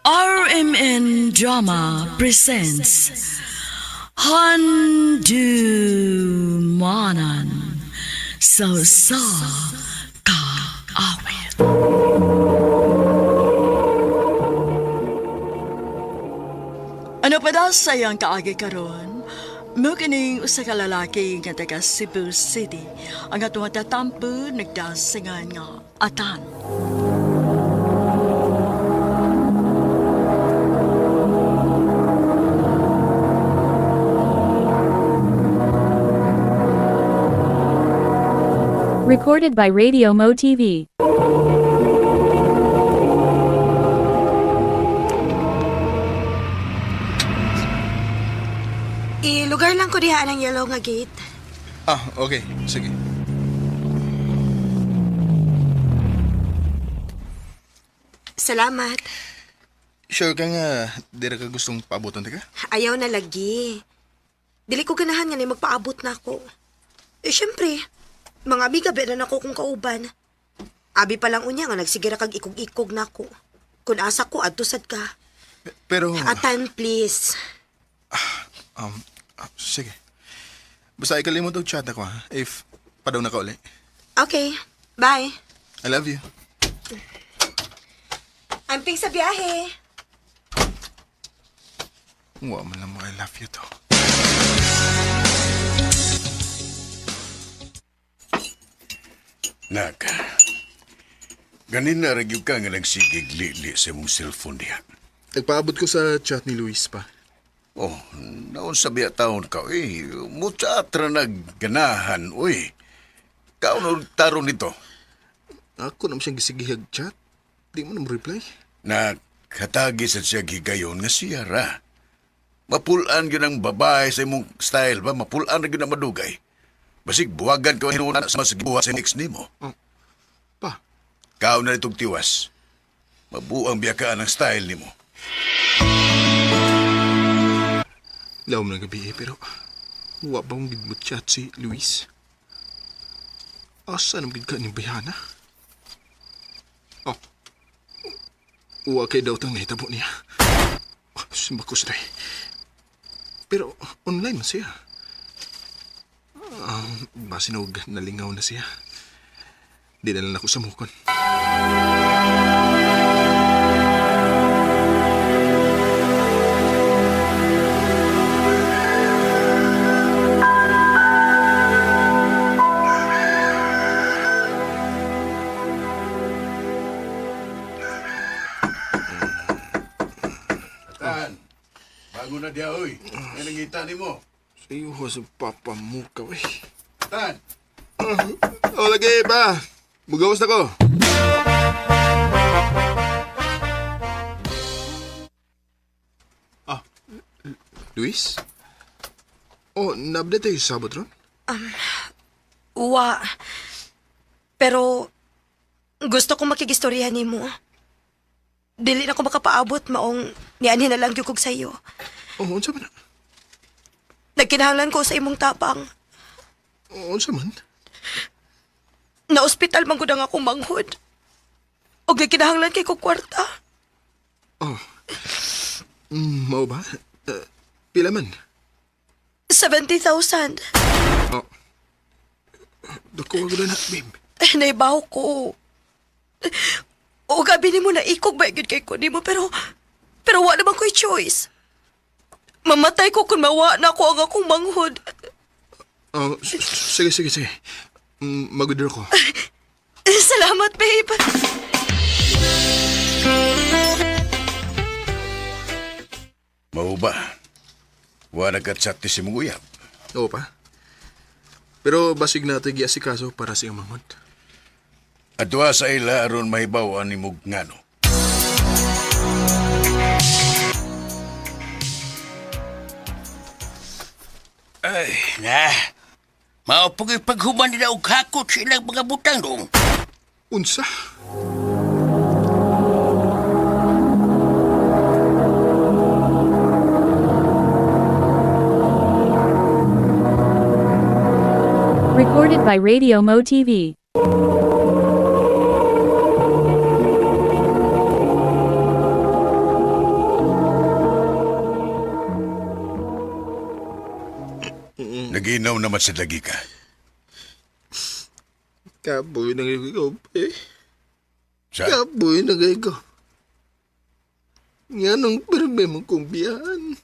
A: RMN Drama presents Handumanan sa sa kaawit. Ano pa daw sa iyang kaagi karon? Mukining usa ka lalaki nga taga Cebu City ang atong tatampo nagdasingan nga atan.
C: Recorded by Radio Mo TV.
H: Ilugar lang ko diha ang yellow nga gate.
J: Ah, okay. Sige.
H: Salamat.
J: Sure ka nga, di ra ka gustong paabutan ka?
H: Ayaw na lagi. Dili ko ganahan nga ni magpaabot na ako. Eh, syempre, mga amiga ba na ako kung kauban. Abi pa lang unya nga nagsigira kag ikog-ikog na ako. Kung asa ko, adto sad ka.
J: Pero,
H: Atan, please.
J: sige. Basta ikalimot og chat ako ha, if padaw na ka uli.
H: Okay, bye.
J: I love you.
H: Amping sa biyahe.
J: Wa man lang mo I love you to.
B: Nak, ganin na rin ka nga nagsigig lili sa imong cellphone diha.
J: Nagpaabot ko sa chat ni Luis pa.
B: Oh, naon sa biya taon ka, eh. Mucha atra nagganahan, uy. Kauno taron nito.
J: Ako naman siyang gisigihag chat. Di mo na mo reply.
B: Nakatagi sa siya gigayon nga siya ra. Mapulaan yun ang babae sa imong style ba? Mapulaan na yun ang madugay. Basig buwagan ka hinuuna sa mas gibuhat sa ex nimo.
J: Pa,
B: Kao na itong tiwas. Mabuang biyakaan ang style nimo.
J: lawom ng gabi eh, pero wa ba mong gid mo chat si Luis? Asa naman gid ka ni Bayana? Oh, wa kay daw tang nahitabo niya. Oh, Simbakos na eh. Pero online man siya. Basin og nalingaw na siya. Di na lang ako sa mukon.
B: Tan, bago na diya, oy. May nangita nimo.
J: Sa iyo sa papa mo ka, eh.
B: Tan!
J: Oh, lagi pa. Mugawas na ko. Ah, Luis? Oh, na-update tayo sa sabot ron?
H: Wa. Pero, gusto kong makigistorya nimo. Dili na ko makapaabot maong nianhin na lang gyud kog sa iyo.
J: Oh, unsa man?
H: Nagkinahanglan ko sa imong tapang.
J: Oh, unsa man?
H: Na-ospital man gud ang akong manghod. Og nagkinahanglan kay ko kwarta.
J: Oh. Mao ba? Pila man?
H: 70,000.
J: Oh. Dako ko na, babe.
H: Eh, naibaw ko. O gabi nimo na ikog ba gyud kay ko nimo pero wa naman ko'y choice. Mamatay ko kung mawa na ko ang akong manghod.
J: Oh, sige, sige, sige. Mag-order ko.
H: Salamat, babe.
B: Mao ba? Wa nagka-chat ni si mong uyab.
J: Oo pa. Pero basig na ito'y giasikaso para sa iyang manghod.
B: Adwa sa ila aron mahibaw-an ni mong ngano.
I: Ay, na. Mao pag paghuman nila og hakot sa ilang mga butang dong.
J: Unsa?
C: Recorded by Radio Mo TV.
B: Naginaw naman sa lagi ka.
J: Kaboy na ngayon ko, eh.
B: Sa?
J: Kaboy na ngayon ko. Nga nung pirme mong kumbiyan.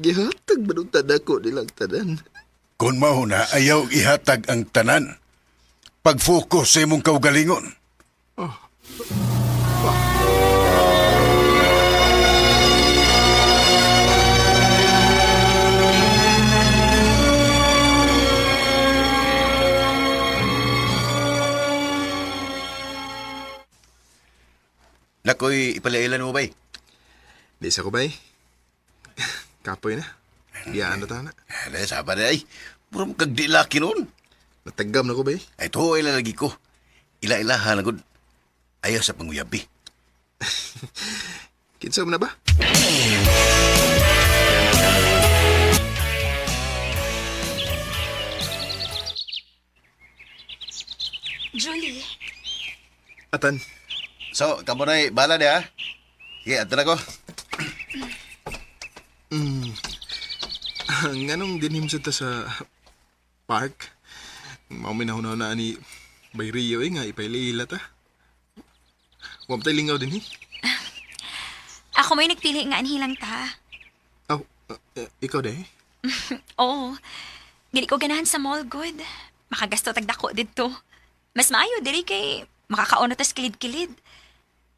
J: Gihatag ba nung tadako nilang tanan?
B: Kung mao na, ayaw ihatag ang tanan. Pag-focus sa imong kaugalingon. Nakoy, ipalailan mo ba eh?
J: Di sa ko bay. Kapoy na. Biyaan na tana.
B: Ala, saba na ay. Puro kag di laki noon.
J: Natagam na ko bay.
B: Ay, to ay lalagi ko. Ila-ilahan na gud. Ayaw sa panguyabi.
J: Kinsa mo na ba?
G: Julie,
J: Atan.
B: So, kamo na bala niya. Sige, ato na ko.
J: Nganong dinhim sa ta sa park? Mao may nahuna na ni Bay Rio eh nga ipailila ta. Huwag tayo lingaw din eh.
G: ako may nagpili nga anhilang ta.
J: Aw, ikaw de.
G: Oo. Dili ko ganahan sa mall good. Makagasto tag dako didto. Mas maayo dili kay makakaon na tas kilid-kilid.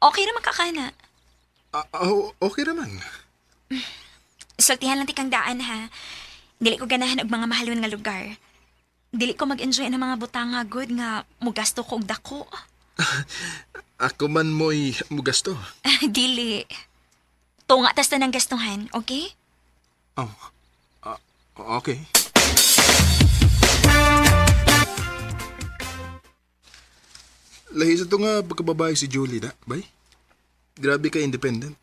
G: Okay ra makakana.
J: Ah, okay raman.
G: Sultihan lang tikang daan ha. Dili ko ganahan og mga mahalon nga lugar. Dili ko mag-enjoy ng mga butanga good nga mugasto ko og dako.
J: Ako man mo'y mugasto.
G: Dili. Tunga tas tanang gastuhan, okay?
J: Oh, okay. Lahi sa to nga pagkababae si Julie da, bay. Grabe ka independent.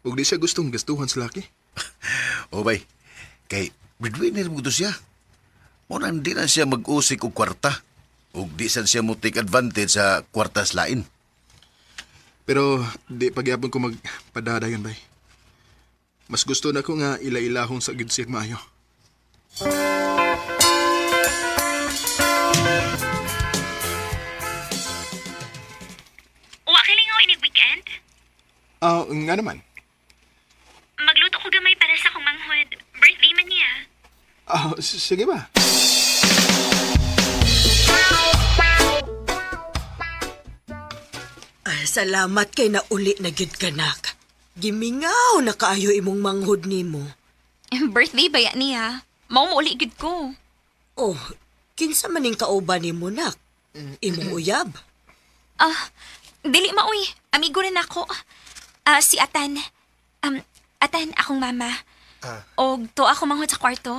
J: Ug di siya gustong gastuhan sa laki.
B: O bay, kay breadwinner mo to siya. Muna hindi na siya mag-usik og kwarta. Ug di sad siya mo take advantage sa kwartas lain.
J: Pero di pagyapon ko magpadadayon bay. Mas gusto na ko nga ila-ilahon sa gid siya maayo.
G: Wa kilingaw inig weekend?
J: Ah, nga naman.
G: Magluto ko gamay para sa akong manghod. Birthday man niya.
J: Ah, sige ba?
D: Ay, salamat kay nauli na gid kanak. Gimingaw na kaayo imong manghod nimo.
G: Birthday ba yan niya? Mao mo uli gid ko.
D: Oh, kinsa man ning kauban nimo nak? Imong uyab.
G: Ah, dili maoy. Amigo rin ako. Ah, si Atan. Atan, akong mama. Og to ako manghod sa kwarto.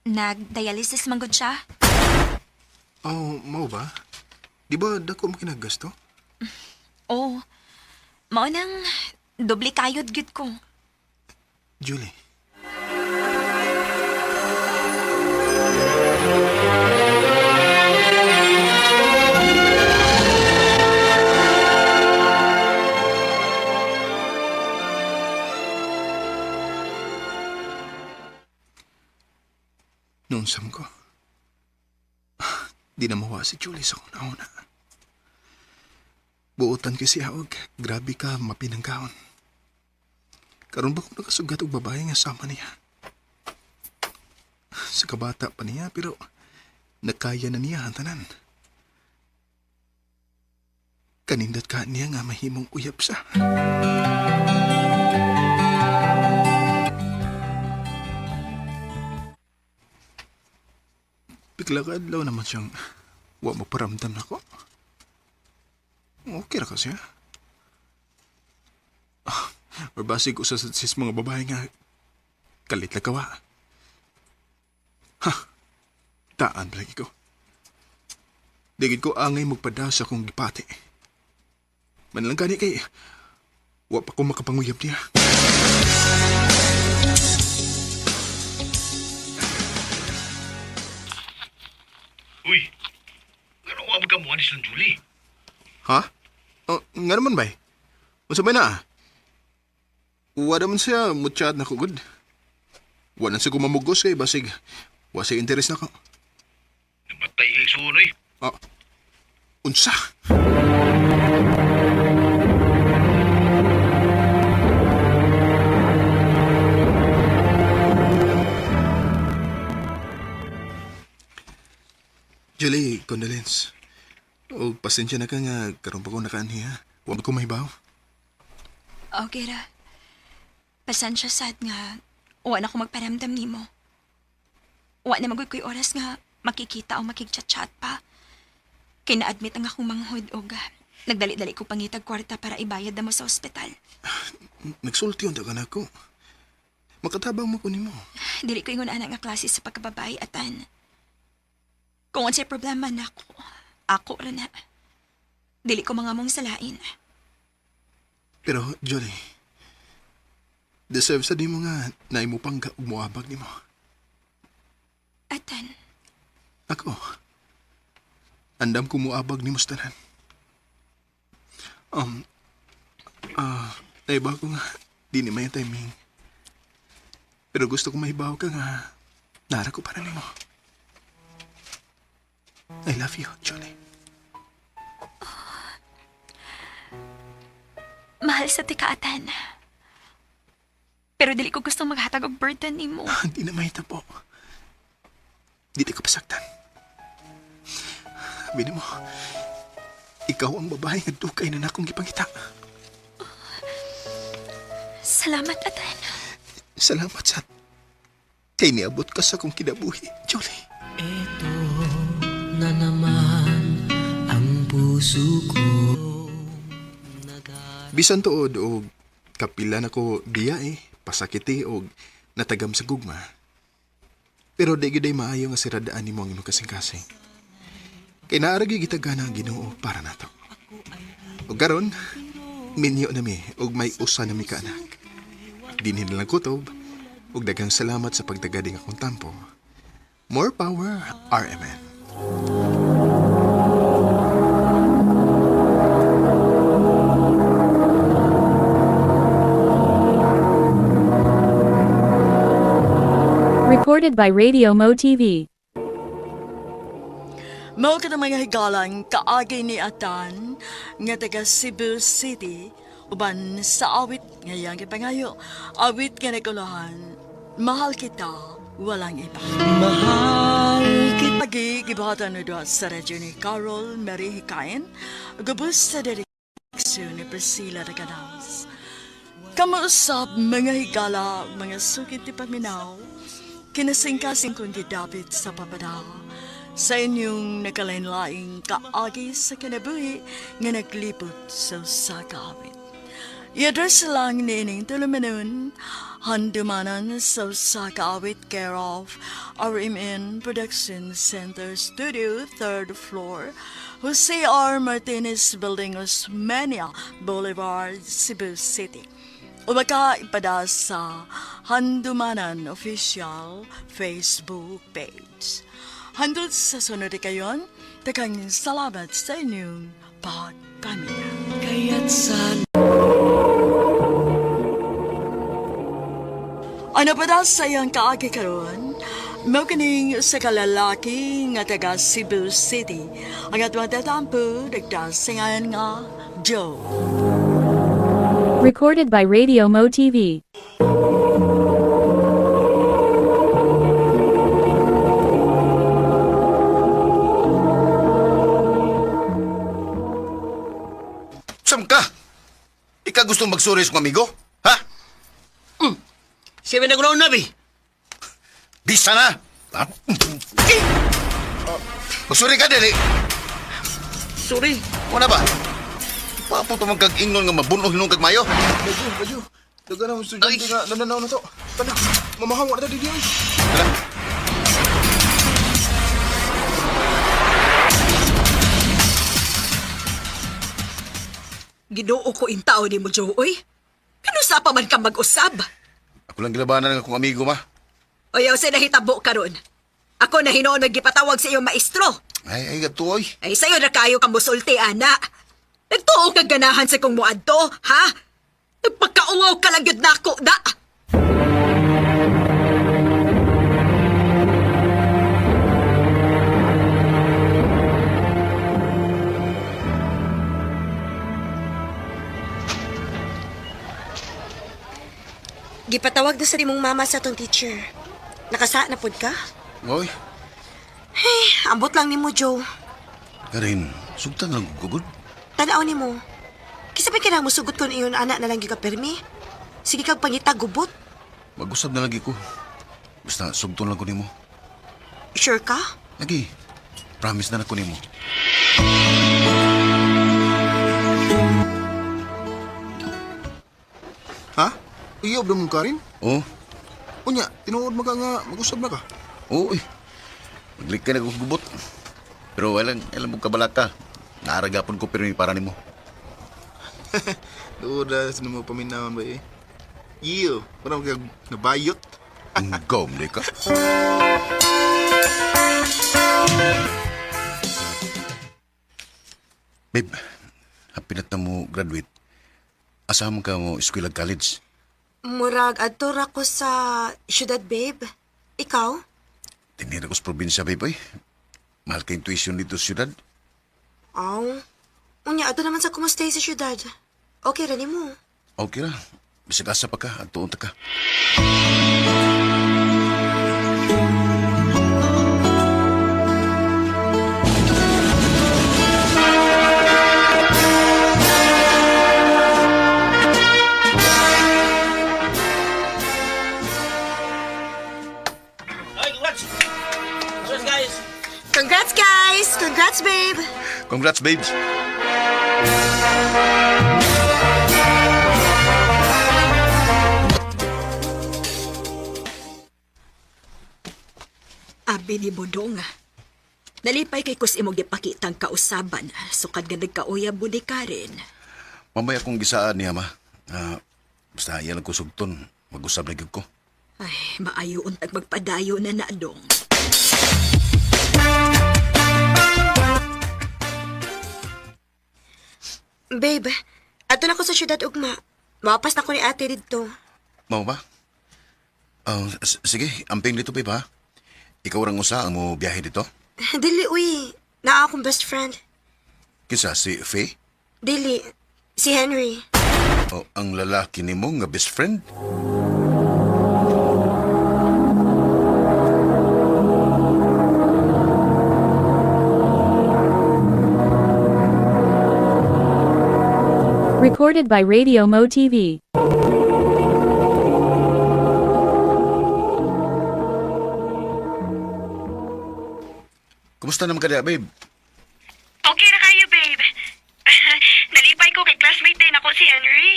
G: Nag-dialysis manggod siya.
J: Oh, mao ba? Di ba dako mo kinagasto?
G: Oh, mao nang doble kayod gid ko.
J: Julie. Noon sam ko, di na mawa si Julie sa una-una. Buotan kasi og grabe ka mapinangkaon. Karon ba ko nakasugat og babae nga sama niya? Sa kabata pa niya pero nakaya na niya ang tanan. Kanindot ka niya nga mahimong uyab sa. Bigla ka adlaw naman siyang wa maparamdam nako. Okay ra kasi ha. Or basig usa sa sis mga babae nga kalit la kawa. Ha. Taan palagi ko. Digid ko angay magpada sa akong gipati. Manlang gani kay wa pa ko makapanguyab niya.
K: Uy, ano nga magkamuha ni Silang Julie?
J: Ha? Oh, nga naman bay. Unsa bay na? Wa naman siya muchat na ko gud. Wa na siya kumamugos kay basig. Wa siya interes na ko.
K: Namatay yung sunoy.
J: Oh. Unsa? Julie, condolence. O, pasensya na ka nga, karon pa ko nakaanhi ha. Huwag ko mahibaw.
G: Okay ra. Pasensya sad nga wa na ko magparamdam nimo. Wa na magud ko'y oras nga makikita o makigchat-chat pa. Kay na-admit ang akong manghod og nagdali-dali ko pangitag kwarta para ibayad na mo sa ospital.
J: Nagsulti unta ka na ako. Makatabang mo ko nimo.
G: Dili ko ingon ana nga klase sa pagkababae atan. Kung unsay problema nako, ako ra na. Dili ko mga mong salain.
J: Pero, Jolie, deserve sa di mo nga na imo pang muabag nimo.
G: Atan,
J: Ako, andam ko muabag nimo sa tanan. Um, naiba ko nga, di ni may timing. Pero gusto ko mahibaw ka nga, nara ko para nimo. I love you, Jolie.
G: Mahal sa tika atan. Pero dili ko gustong maghatag og burden nimo.
J: Hindi na mahitabo. Di ka pasaktan. Bini mo, ikaw ang babae nga dugay na nakong gipangita.
G: Salamat atan.
J: Salamat sa kay niabot ka sa akong kinabuhi, Jolie.
L: Ito na naman ang puso ko.
J: Bisan tuod og kapila nako biya eh, pasakiti og natagam sa gugma. Pero di gyud ay maayo nga siradaan nimo ang imong kasing-kasing. Kay naa ra gyud gitagana ang Ginoo para nato. Ug karon, minyo na mi og may usa na mi ka anak. Dinhi na lang kutob ug daghang salamat sa pagtagading akong tampo. More power, RMN.
C: Recorded by Radio Mo TV.
A: Mao ka mga higalang kaagi ni Atan nga taga Cebu City uban sa awit nga iyang gipangayo. Awit nga nagulahan, mahal kita, walang iba.
L: Mahal kita.
A: Agi gibuhatan ni duha sa radyo ni Carol Mary Hikain, gubos sa direksyon ni Priscilla Reganas. Kamuusap mga higala, mga sukit ti paminaw, kinasingkasing kong gidapit sa papada, sa inyong nakalain-laing kaagi sa kinabuhi nga naglipot sa usa ka awit. I-address lang niining tulumanon, handumanan sa usa ka awit, care of RMN Production Center Studio, 3rd floor, Jose R. Martinez Building, Osmeña Boulevard, Cebu City. O baka ipada sa Handumanan Official Facebook page. Handot sa sunod kayon, takang salamat sa inyong pagpamilya.
L: Kaya't sana
A: Ano pa daw sa iyang kaagi karon? Mao kining sa kalalaki nga taga Cebu City. Ang atong tatampo, nagdasingan nga Joe.
C: Recorded by Radio Mo TV.
F: Sam ka? Ika gustong magsuri sa kong amigo? Ha?
I: Siya ba nagulaw na, bi?
F: Bisa na! Ha? Magsuri ka, dili.
I: Sorry.
F: Wala ba? Papo to kag ingon nga mabunog hinong kag mayo.
J: Baju, baju. Daga na estudyante nga nananaw na to. Tana, mamahawa na ta didi. Oy.
F: Tara.
D: Ginoo ko intao ni mo, Joe, oy. Kanusa pa man ka mag-usab?
F: Ako lang gilabanan ng akong amigo, ma.
D: Oyaw sa nahitabo karon. Ako na hinoon nagipatawag sa iyong maestro.
F: Ay, ay, gato, oy.
D: Ay, sa'yo na kayo ka musulti, ana. Nagtuo kag ganahan sa kong muadto, ha? Nagpagkaungaw ka lang yun nako, da!
H: Gipatawag na sa imong mama sa atong teacher. Nakasa na pod ka?
F: Oy,
H: Ambot lang nimo, Joe.
F: Karin, sugtan lang ko gud.
H: Tanaw nimo. Kisa pa kinang musugot kon iyon anak na lang gyud ka pirmi. Sige kag pangita gubot.
F: Mag-usab na lagi ko. Basta sugton lang ko nimo.
H: Sure ka?
F: Lagi. Promise na lang ko nimo.
J: Ha? Iyob na mong Karin?
F: Oh,
J: Unya, tinuod mo ka nga mag-usab na ka.
F: oo, eh. Maglikay na ko gubot. Pero walang, alam mo kabalaka. Naaragapon ko pero para nimo.
J: Doon na sa mo paminawan ba eh. Iyo, parang kag nabayot.
F: Ang gom, di ka. Babe, hapinat na mo graduate. Asahan ka mo eskwela college.
H: Murag adto ra ko sa syudad, babe. Ikaw?
F: Tinira ko sa probinsya, babe, oy. Mahal kayong tuition dito sa syudad.
H: Aw. Unya adto naman sa kumustay sa syudad. Okay ra nimo.
F: Okay ra. Bisag asa pa ka, adtuon ta ka.
I: Ay, congrats! Congrats, guys!
H: Congrats, guys! Congrats, babe!
F: Congrats, babes.
D: Abi ni Bodong. Nalipay kay kus imong gipakitang kausaban, sukad nga nagkauyab mo ni Karen.
F: Mamaya kong gisaan niya, ma. Ah, basta iya lang ko sugton. Mag-usab na gyud ko.
D: Ay, maayo untag magpadayo na na, dong.
H: Babe, adto na ko sa syudad ugma. Mapas na ko ni ate didto.
F: Mao ba? Ah, sige, amping dito, babe, ha? Ikaw rang usa ang mo biyahe dito?
H: Dili uy. Naa akong best friend.
F: Kinsa si Faye?
H: Dili. Si Henry.
F: O ang lalaki nimo nga best friend?
C: Recorded by Radio Mo TV.
F: Kumusta naman ka diya, babe?
H: Okay na kayo, babe. Nalipay ko kay classmate din ako si Henry.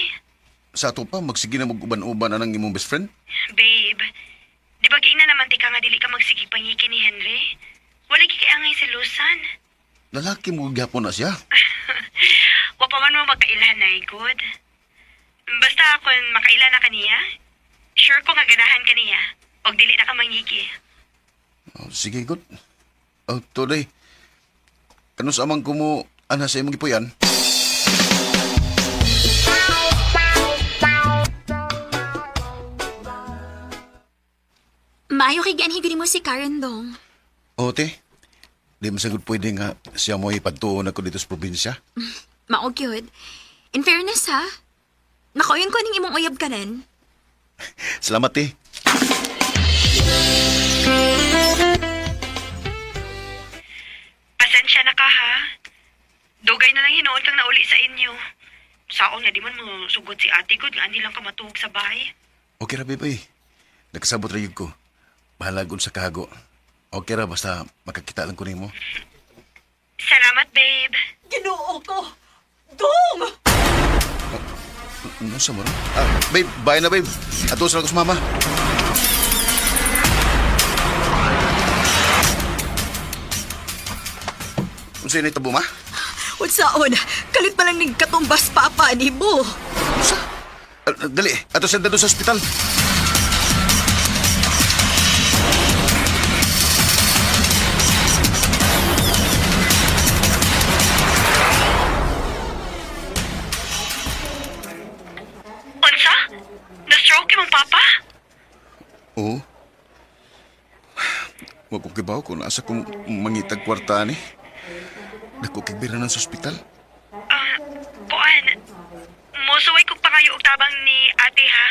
F: Sa ato pa, magsige na mag-uban-uban anang imong best friend?
H: Babe, di ba giingnan naman ti ka nga dili ka magsigig pangiki ni Henry? Wala gikiangay si Lusan.
F: Lalaki mo gyapon na siya.
H: Wa pa man mo magkailhan na good. Basta kung makaila na kaniya, sure ko nga ganahan kaniya. Og dili na ka mangiki.
F: Oh, sige, good. Oh, today. Kanus amang ko mo ana sa imong gipuyan?
G: Maayo kay gianhi gud mo si Karen dong.
F: O, te. Di man sagud pwede nga siya mo ipagtuon ako dito sa probinsya.
G: Mao gyud. In fairness ha, Makauyon ko ning imong uyab kanan.
B: Salamat, te.
H: Pasensya na ka ha. Dugay na lang hinuon kang nauli sa inyo. Saon nga di man mo sugod si ate gud nga andi lang ka matuog sa bahay.
B: Okay ra, babe. Ay. Nagkasabot ra yun ko. Bahala sa kahago. Okay ra, basta makakita lang ko nimo.
H: Salamat, babe.
D: Ginoo ko! Dong!
B: Ano sa mo? Ah, babe, bye na, babe. Ato sa lang ko sa mama. Unsa ini tabo, ma?
D: Unsaon? Kalit pa lang ning katumbas papa ni mo.
B: Unsa? Ah, dali, ato sa sa ospital.
H: Unsa? Na-stroke imong papa?
B: Oo. Wa ko kibaw kung asa kong mangitag kwarta ni. Dako kigbiranan sa ospital.
H: Ah, kuan. Mosuway kog pangayo og tabang ni ate ha.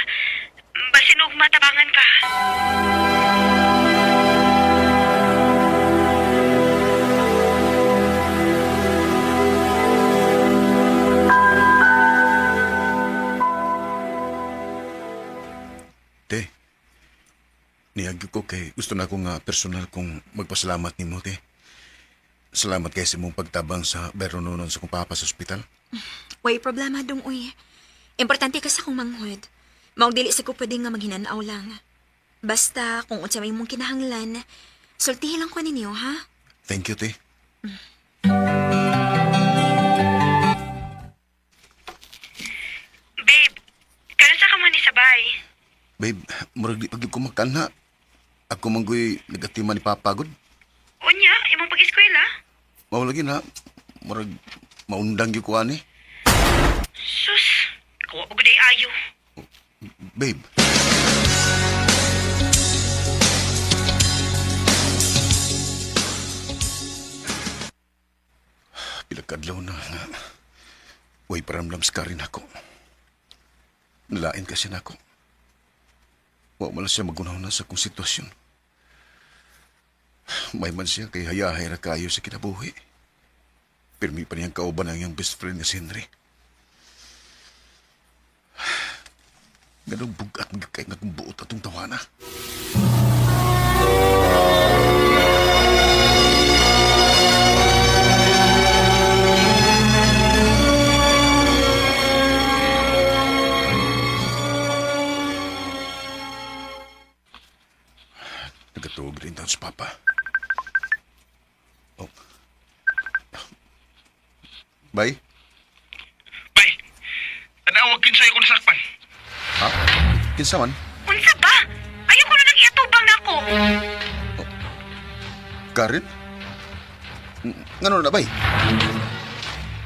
H: Basin og matabangan ka.
B: Te, niyagyo ko kay gusto na ko nga personal kong magpasalamat nimo, te. Salamat kay sa imong pagtabang sa berononon sa kong papa sa ospital.
G: Way problema dong uy. Importante ka sa akong manghod. Maong dili sa ko pwede nga maghinanaw lang. Basta kung unsa may imong kinahanglan, sultihin lang ko ninyo ha.
B: Thank you, te.
H: Babe, kanus-a ka man ni sabay?
B: Babe, murag di pag ko makana. Ako manggoy nagatima ni papa gud.
H: Unya, imong pag-eskwela?
B: Mao lagi na murag maundang gyud ko ani.
H: Sus, kuwa og day ayo.
B: Babe. Pila kadlaw na nga. Uy, paramdam sa karin ako. Nalain kasi nako. Wa man lang siya magunaw na sa kong sitwasyon. May man siya kay hayahay ra kayo sa kinabuhi. Pirmi pa niyang kauban ang iyang best friend nga si Henry. Ganong bugat magkakay nga kung buot atong tawana. Nagatuog rin taon sa papa. Oh. Bye.
K: Bay, tanawag kinsay akong sakpan.
B: Ha? Kinsa man?
H: Unsa ba? Ayaw ko na nang iatubang nako.
B: Karen? Ngano na bay?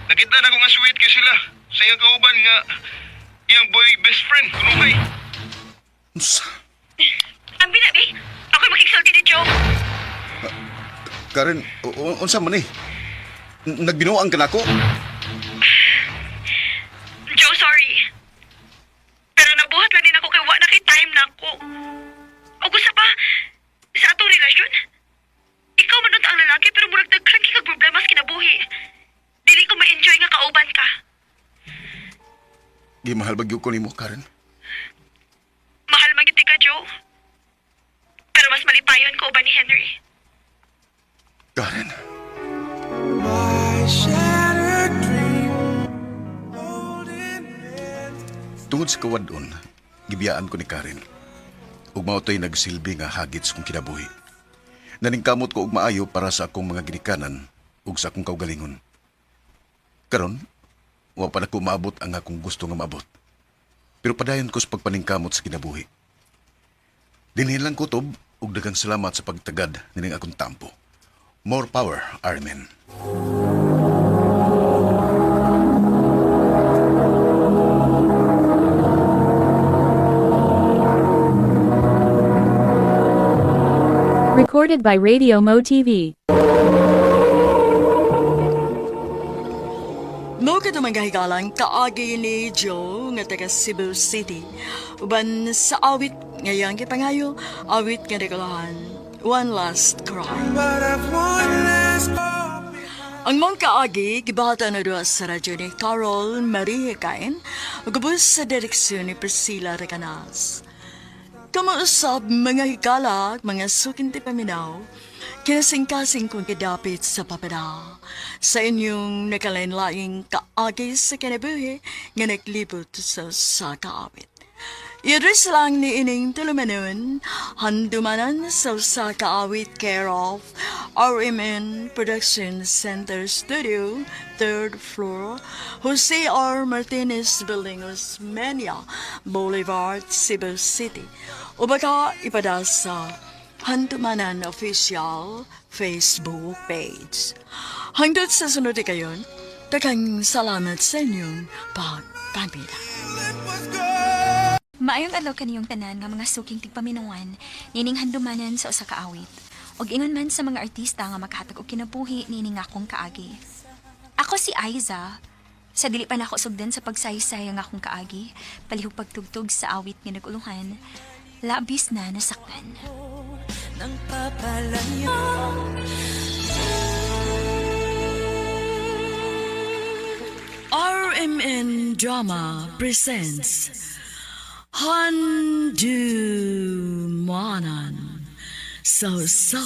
K: Nakita na ko nga sweet kay sila. Sa iyang kauban nga iyang boy best friend kunuhay.
B: Unsa?
H: Ang binabi, ako'y makigsulti ni Joe.
B: Karen, unsa man eh? Nagbinuang ka nako?
H: Joe, sorry. Pero nabuhat lang din ako kay wa na kay time nako. O gusto pa, sa atong relasyon, ikaw man unta ang lalaki pero murag daghan kay kag problema sa kinabuhi. Dili ko ma-enjoy nga kauban ka.
B: Gimahal ba gyud ko nimo, Karen?
H: Mahal man gyud ka, Joe. Pero mas malipayon ko uban ni Henry.
B: Karen. Tungod sa kawadon, gibiyaan ko ni Karen. Ug mao to'y nagsilbi nga hagit sa kong kinabuhi. Naningkamot ko og maayo para sa akong mga ginikanan ug sa akong kaugalingon. Karon, wa pa nako maabot ang akong gusto nga maabot. Pero padayon ko sa pagpaningkamot sa kinabuhi. Dinhin lang kutob ug daghang salamat sa pagtagad nining akong tampo. More power, Armin.
C: Recorded by Radio Mo TV.
A: Mo kato mga higalang kaagi ni Joe nga taga Cebu City. Uban sa awit ngayang gipangayo, awit nga nagulahan, One Last Cry. Ang mong kaagi, gibahata na doon sa radyo ni Carol Marie Kain, gubos sa direksyon ni Priscilla Recanas. Kamausap mga higala, mga sukinti paminaw, kinasingkasing kong kidapit sa papada. Sa inyong nakalain-laing kaagi sa kinabuhi nga naglibot sa sakaawit. I-address lang ni ining tulumanon, handumanan sa usa ka awit care of RMN Production Center Studio, third floor, Jose R. Martinez Building, Osmeña Boulevard, Cebu City. O baka ipada sa Handumanan Official Facebook page. Hangtod sa sunod kayon, daghang salamat sa inyong pagpamila.
G: Maayong adlaw kaniyong tanan nga mga suking tigpaminawan, nining handumanan sa usa ka awit. Ug ingon man sa mga artista nga makahatag og kinabuhi nining akong kaagi. Ako si Aiza. Sa dili pa nako sugdan sa pagsaysay ang akong kaagi, palihog pagtugtog sa awit nga nagulungan, labis na nasaktan.
L: Nang papalayo.
A: RMN Drama presents Handumanan sa sa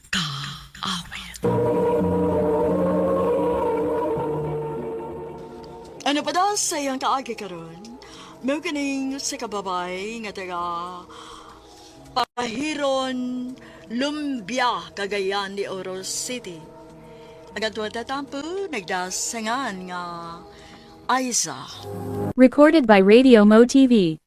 A: kaawit. Ano pa daw sa iyang kaagi karon? May kining sa kababay nga taga Pahiron, Lumbia, Cagayan de Oro City. Ang atuwa tatampo, nagdasangan nga Aiza.
C: Recorded by Radio Mo TV.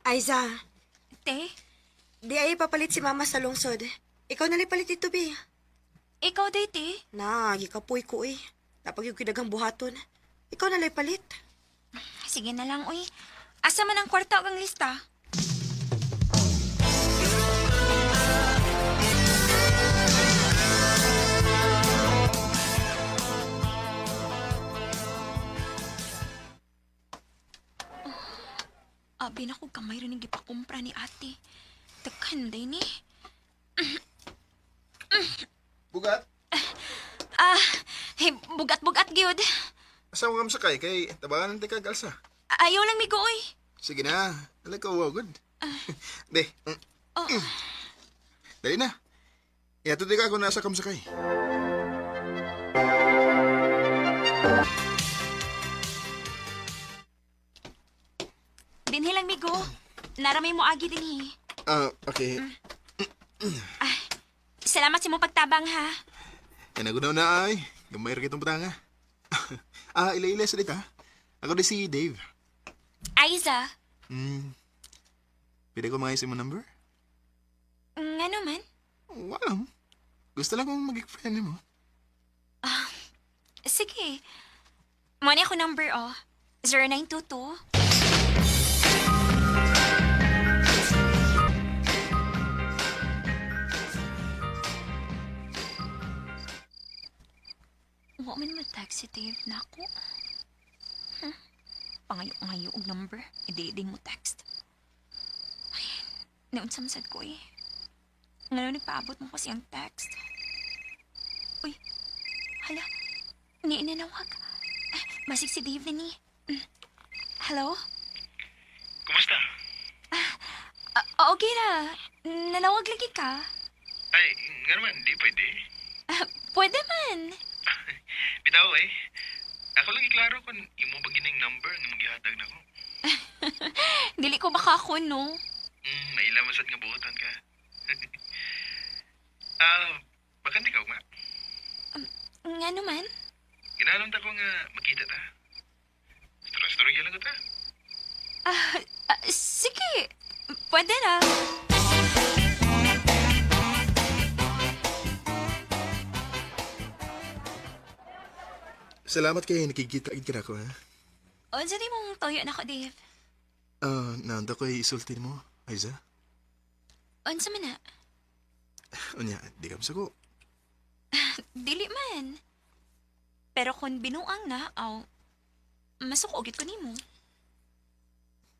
H: Aiza,
G: Te,
H: di ay papalit si mama sa lungsod. Ikaw na palit dito, bi.
G: ikaw day te.
H: Na, gikapoy ko eh. Napag yung kinagang buhaton. Ikaw na palit.
G: Sige na lang, uy. Asa man ang kwarta ug ang lista? Oh, abi na ko kamay rin ang gipakumpra ni ate. Daghan day ni.
J: Bugat,
G: Ah, hey, bugat-bugat gyud.
J: asa mo nga sakay kay tabangan ng tika galsa.
G: Ayaw lang migo, uy.
J: Sige na, alam ka, wow, good. De,
G: Oh.
J: Dali na. Ihatod ka kung nasa kamsakay.
G: Dinhi lang migo. Naramay mo agi dinhi.
J: Ah, okay.
G: Salamat sa imong pagtabang ha.
J: Kaya na ay. Gamay ra kitong butanga. Ah, ila-ila sa dita. Ako di si Dave.
G: Aiza,
J: Pwede ko mga mo number?
G: ngano man?
J: Wala. Gusto lang kong maging friend mo.
G: Sige. Mo ni ako number, oh. 0922. Wa man mo text si Dave na ako. Huh? Pangayo-ngayo og number. Idili din mo text. Ay, naunsa man sad ko eh. Ngano nagpaabot mo kasi ang text. Uy, hala. Ni inanawag. Ah, masig si Dave na ni. Hello?
K: Kumusta?
G: Ah, okay ra. Nanawag lagi ka.
K: Ay, nga naman, di pwede.
G: Ah, pwede man.
K: Bitaw eh. Ako lang iklaro kung imo ba gining number nga magihatag nako.
G: Dili ko baka ako, no?
K: Maila man sad nga buotan ka. Bakante ka ugma.
G: Nga naman.
K: Ginanon ta ko nga makita ta. Storya-storya lang ko ta.
G: Ah, sige. Pwede na.
J: Salamat kay nakikita gid ka nako, ha?
G: Unsa di mong tuyo nako, Dave?
J: Ah, naanda ko isulti mo, Aiza.
G: Unsa man na?
J: Unya, di ka masako.
G: Dili man. Pero kung binuang na, aw, masuko gid ko nimo.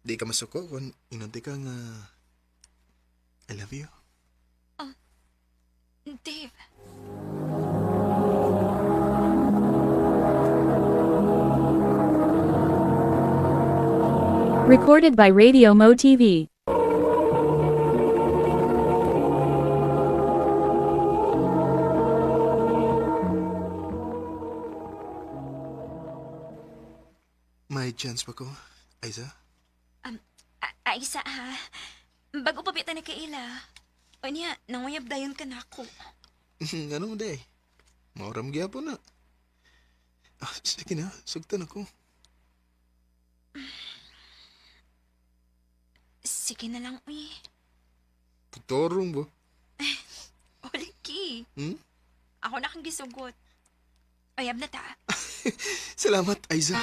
J: Di ka masuko kung inunti ka nga I love you.
G: Dave.
C: Recorded by Radio Mo TV.
J: May chance pa ko, Aiza?
G: Aisa ha. Bago pa bita na kaila. Unya, nanguyab dayon ka nako.
J: Ano mo day? Mauram gyapon na. Ah, sige na, sugtan ako.
G: Sige na lang, uy.
J: Putorong ba?
G: Oliki.
J: Hmm?
G: Ako na kang gisugot. Uyab na ta.
J: Salamat, Aiza.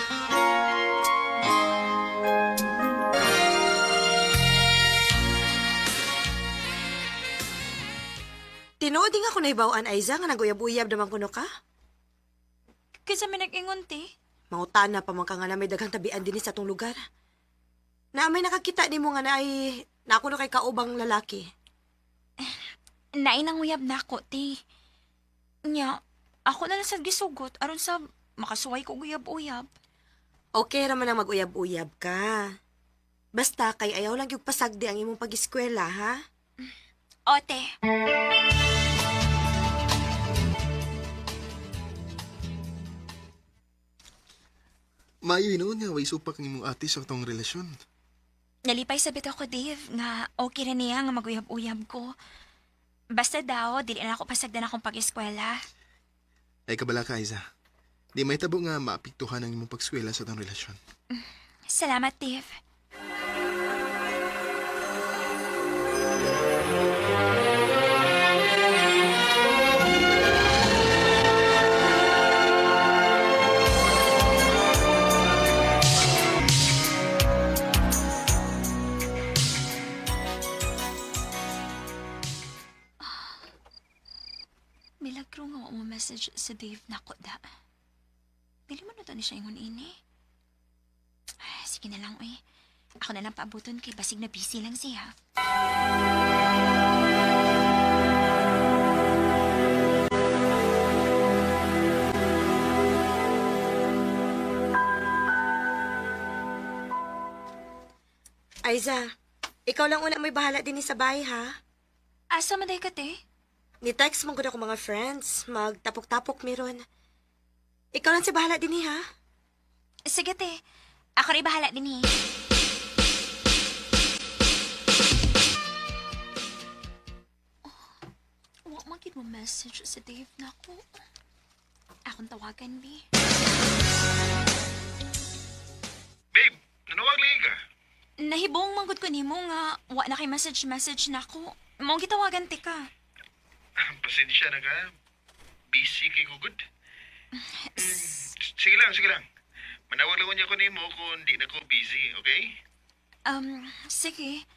H: Tinuod din ako nahibaw-an, Aiza, nga naguyab-uyab naman kuno ka.
G: Kinsa may nag-ingon, te?
H: Mangutana pa man ka nga na may daghang tabian dinhi sa atong lugar. Na may nakakita nimo nga na ay na ako na kay kaubang lalaki.
G: Nainang uyab na ako, te. Nya, ako na lang sa gisugot aron sa makasuway ko uyab-uyab.
H: Okay ra man ang mag-uyab-uyab ka. Basta kay ayaw lang yung pasagdi ang imong pag-eskwela, ha?
G: Ote.
J: Maayo hinuon nga, way supak ang imong ate sa atong relasyon.
G: Nalipay sa bitaw ko, Dave, nga okay na niya nga maguyab-uyab ko. Basta daw, dili na ako pasagdan akong pag-eskwela.
J: Ay kabala ka, Aiza. Di may tabo nga maapektuhan ang imong pagskwela sa atong relasyon.
G: Salamat, Dave. Milagro nga wa mo message sa Dave nako da. Dili man na to ni siya ingon ini. Ay, sige na lang, uy. Ako na lang paabuton kay basig na busy lang siya.
H: Aiza, ikaw lang una may bahala din sa bahay, ha?
G: Asa man day ka, te?
H: Ni-text mo gud ako mga friends. Magtapok-tapok meron. Ikaw lang si bahala din, ha?
G: Sige, te. Ako rin bahala din eh. Oh, wa man gid mo message sa Dave nako. Akong tawagan, bi.
K: Babe, nanawag lagi ka.
G: Nahibong manggod ko nimo nga wa na kay message message nako. Mao gitawagan te ka.
K: Pasensya na ka. Busy kay gugod. Sige lang, sige lang. Manawag lang niya ko nimo kung di na ko busy, okay?
G: Sige.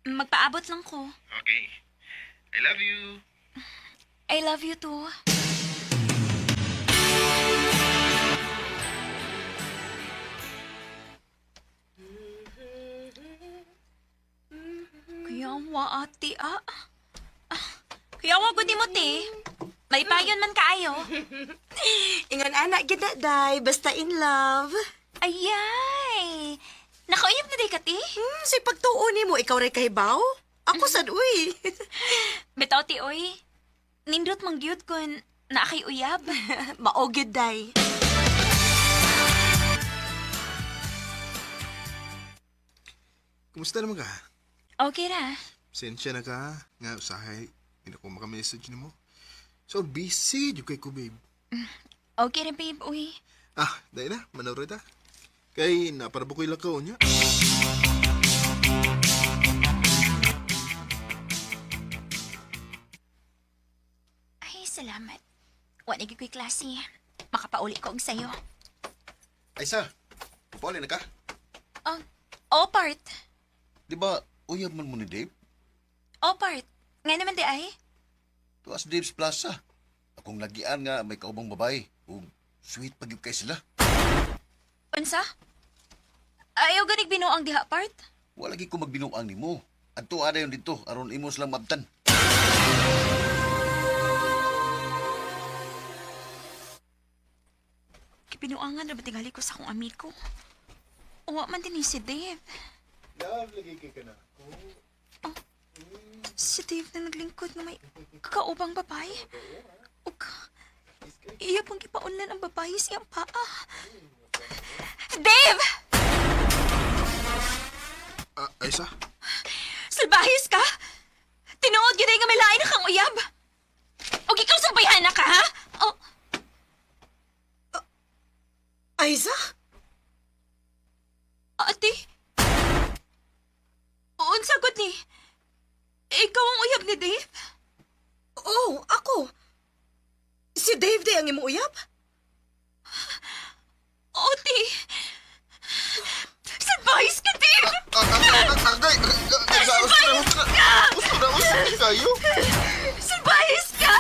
G: Magpaabot lang ko.
K: Okay. I love you.
G: I love you too. Kuya, wa ate ah. Ah, Kuya, wa gud mo te. May payon man kaayo.
H: Ingon ana gid na, day. Basta in love.
G: Ayay! Nakauyab na day ka te.
H: Say pagtuo nimo, ikaw ray kahibaw? Ako sad uy.
G: Bitaw ti oy. Nindot mang gyud kun naa kay uyab.
H: Mao gyud day.
J: Kumusta naman ka?
G: Okay ra.
J: Sensya na ka. Nga, usahay. Hindi na ko makamessage nimo. So, busy. Di kay ko, babe.
G: Okay ra babe uy.
J: Ah, dahil na. Manawra ta. Kay, naparabukoy lang ka, unya.
G: Ay, salamat. Wa na gyud ko'y klase. Makapauli ko og sayo.
J: Aiza,
E: Kapali na ka?
G: Oh, oh part.
E: Di ba, uyab man mo ni Dave?
G: Oh, part. Nga naman di ay.
E: Tuas Dave's Plaza. Akong lagian nga may kaubang babae. Ug sweet pag kay sila.
G: Unsa? Ayaw ganig binuang diha, part?
E: Wala gi ko magbinuang nimo. Adto ada yon didto aron imo silang maabtan.
G: Kibinuangan na ba tingali ko sa akong amigo? Uwa man din ni si Dave.
J: Love, lagi kay ka na.
G: Oh, si Dave na naglingkod nga may kakaubang babae. Ug iya pang gipaunlan ang babae siyang paa. Dave!
J: Ah, Aisa?
G: Salbahis ka? Tinuod gyud ay nga may lain na kang uyab. Og ikaw sa bayhana ka, ha? Oh,
H: Aiza?
G: ate. Unsa gud ni? Ikaw ang uyab ni Dave?
H: Oh, ako. Si Dave day ang imong uyab?
G: Ate. Salbahis ka, Dave!
F: Agay! Aisa, usto na, usto na. Usto na, usto na kayo.
G: Salbahis ka!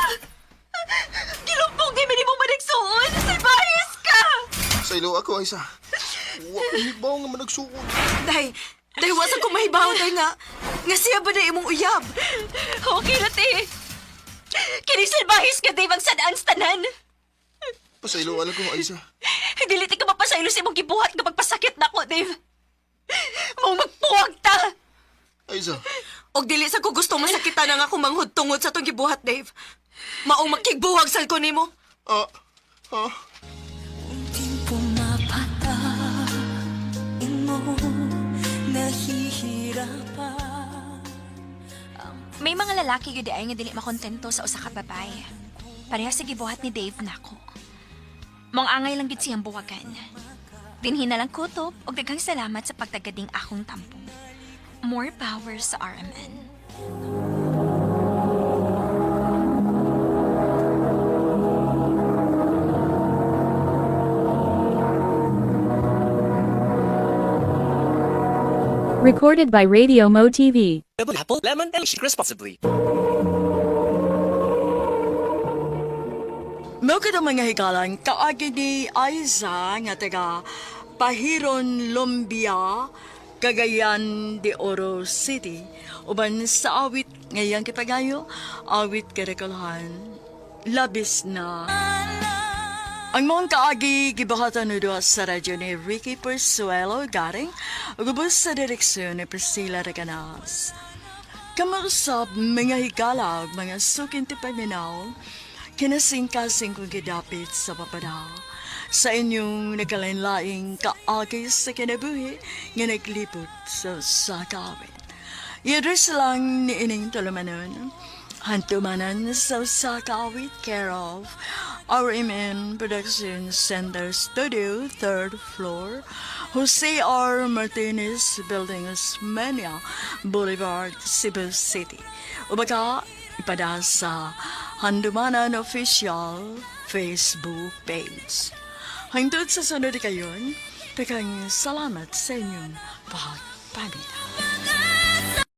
G: Gilumpong di mo managsuon! Salbahis ka!
F: Sa ilo ako, Aisa. Wa ko hibaw nga managsuon.
H: Day, day wa sa ko mahibaw day nga. Nga siya ba day imong uyab?
G: Okay na, te. Kini salbahis ka, Dave, ang sadaan sa tanan.
F: Pasaylo alam ko, Aisa.
G: Dili ti ka mapasaylo sa imong gibuhat nga pagpasakit nako, Dave. Mong magpuwag ta!
F: Aisa.
H: Og dili sa ko gusto masakitan ang ako manghud tungod sa tong gibuhat, Dave. Maong makigbuwag sal ko nimo.
F: Ah, ah.
L: Unting pumapatak mo nahihirapan.
G: May mga lalaki gyud ay nga dili makontento sa usa ka babae. Pareha sa gibuhat ni Dave nako. Mong angay lang gyud siyang buwagan. Dinhi na lang kutob og daghang salamat sa pagtagading akong tampo. More power sa RMN.
C: Recorded by Radio Mo TV.
M: Apple, lemon, and shake responsibly.
A: Mao kadtong mga higalan, kaagi ni Aiza nga taga Pahiron Lumbia, Cagayan de Oro City. Uban sa awit ngayang kipagayo, awit karakalhan, labis na. Ang mga kaagi gibahatan ni sa radyo ni Ricky Persuelo Garing, ug sa direksyon ni Priscilla Reganas. Kamausap mga higala ug mga suking tipaminaw, kinasingkasing kong gidapit sa papada. Sa inyong nagkalain-laing kaagi sa kinabuhi nga naglibot sa sakawit. I-address lang ni ining tulumanon. Hantumanan sa Sakawit, care of RMN Production Center Studio, third floor, Jose R. Martinez Building, Osmeña Boulevard, Cebu City. O baka ipada sa Handumanan Official Facebook page. Hangtod sa sunod kayon, takang salamat sa inyong pagpaminaw.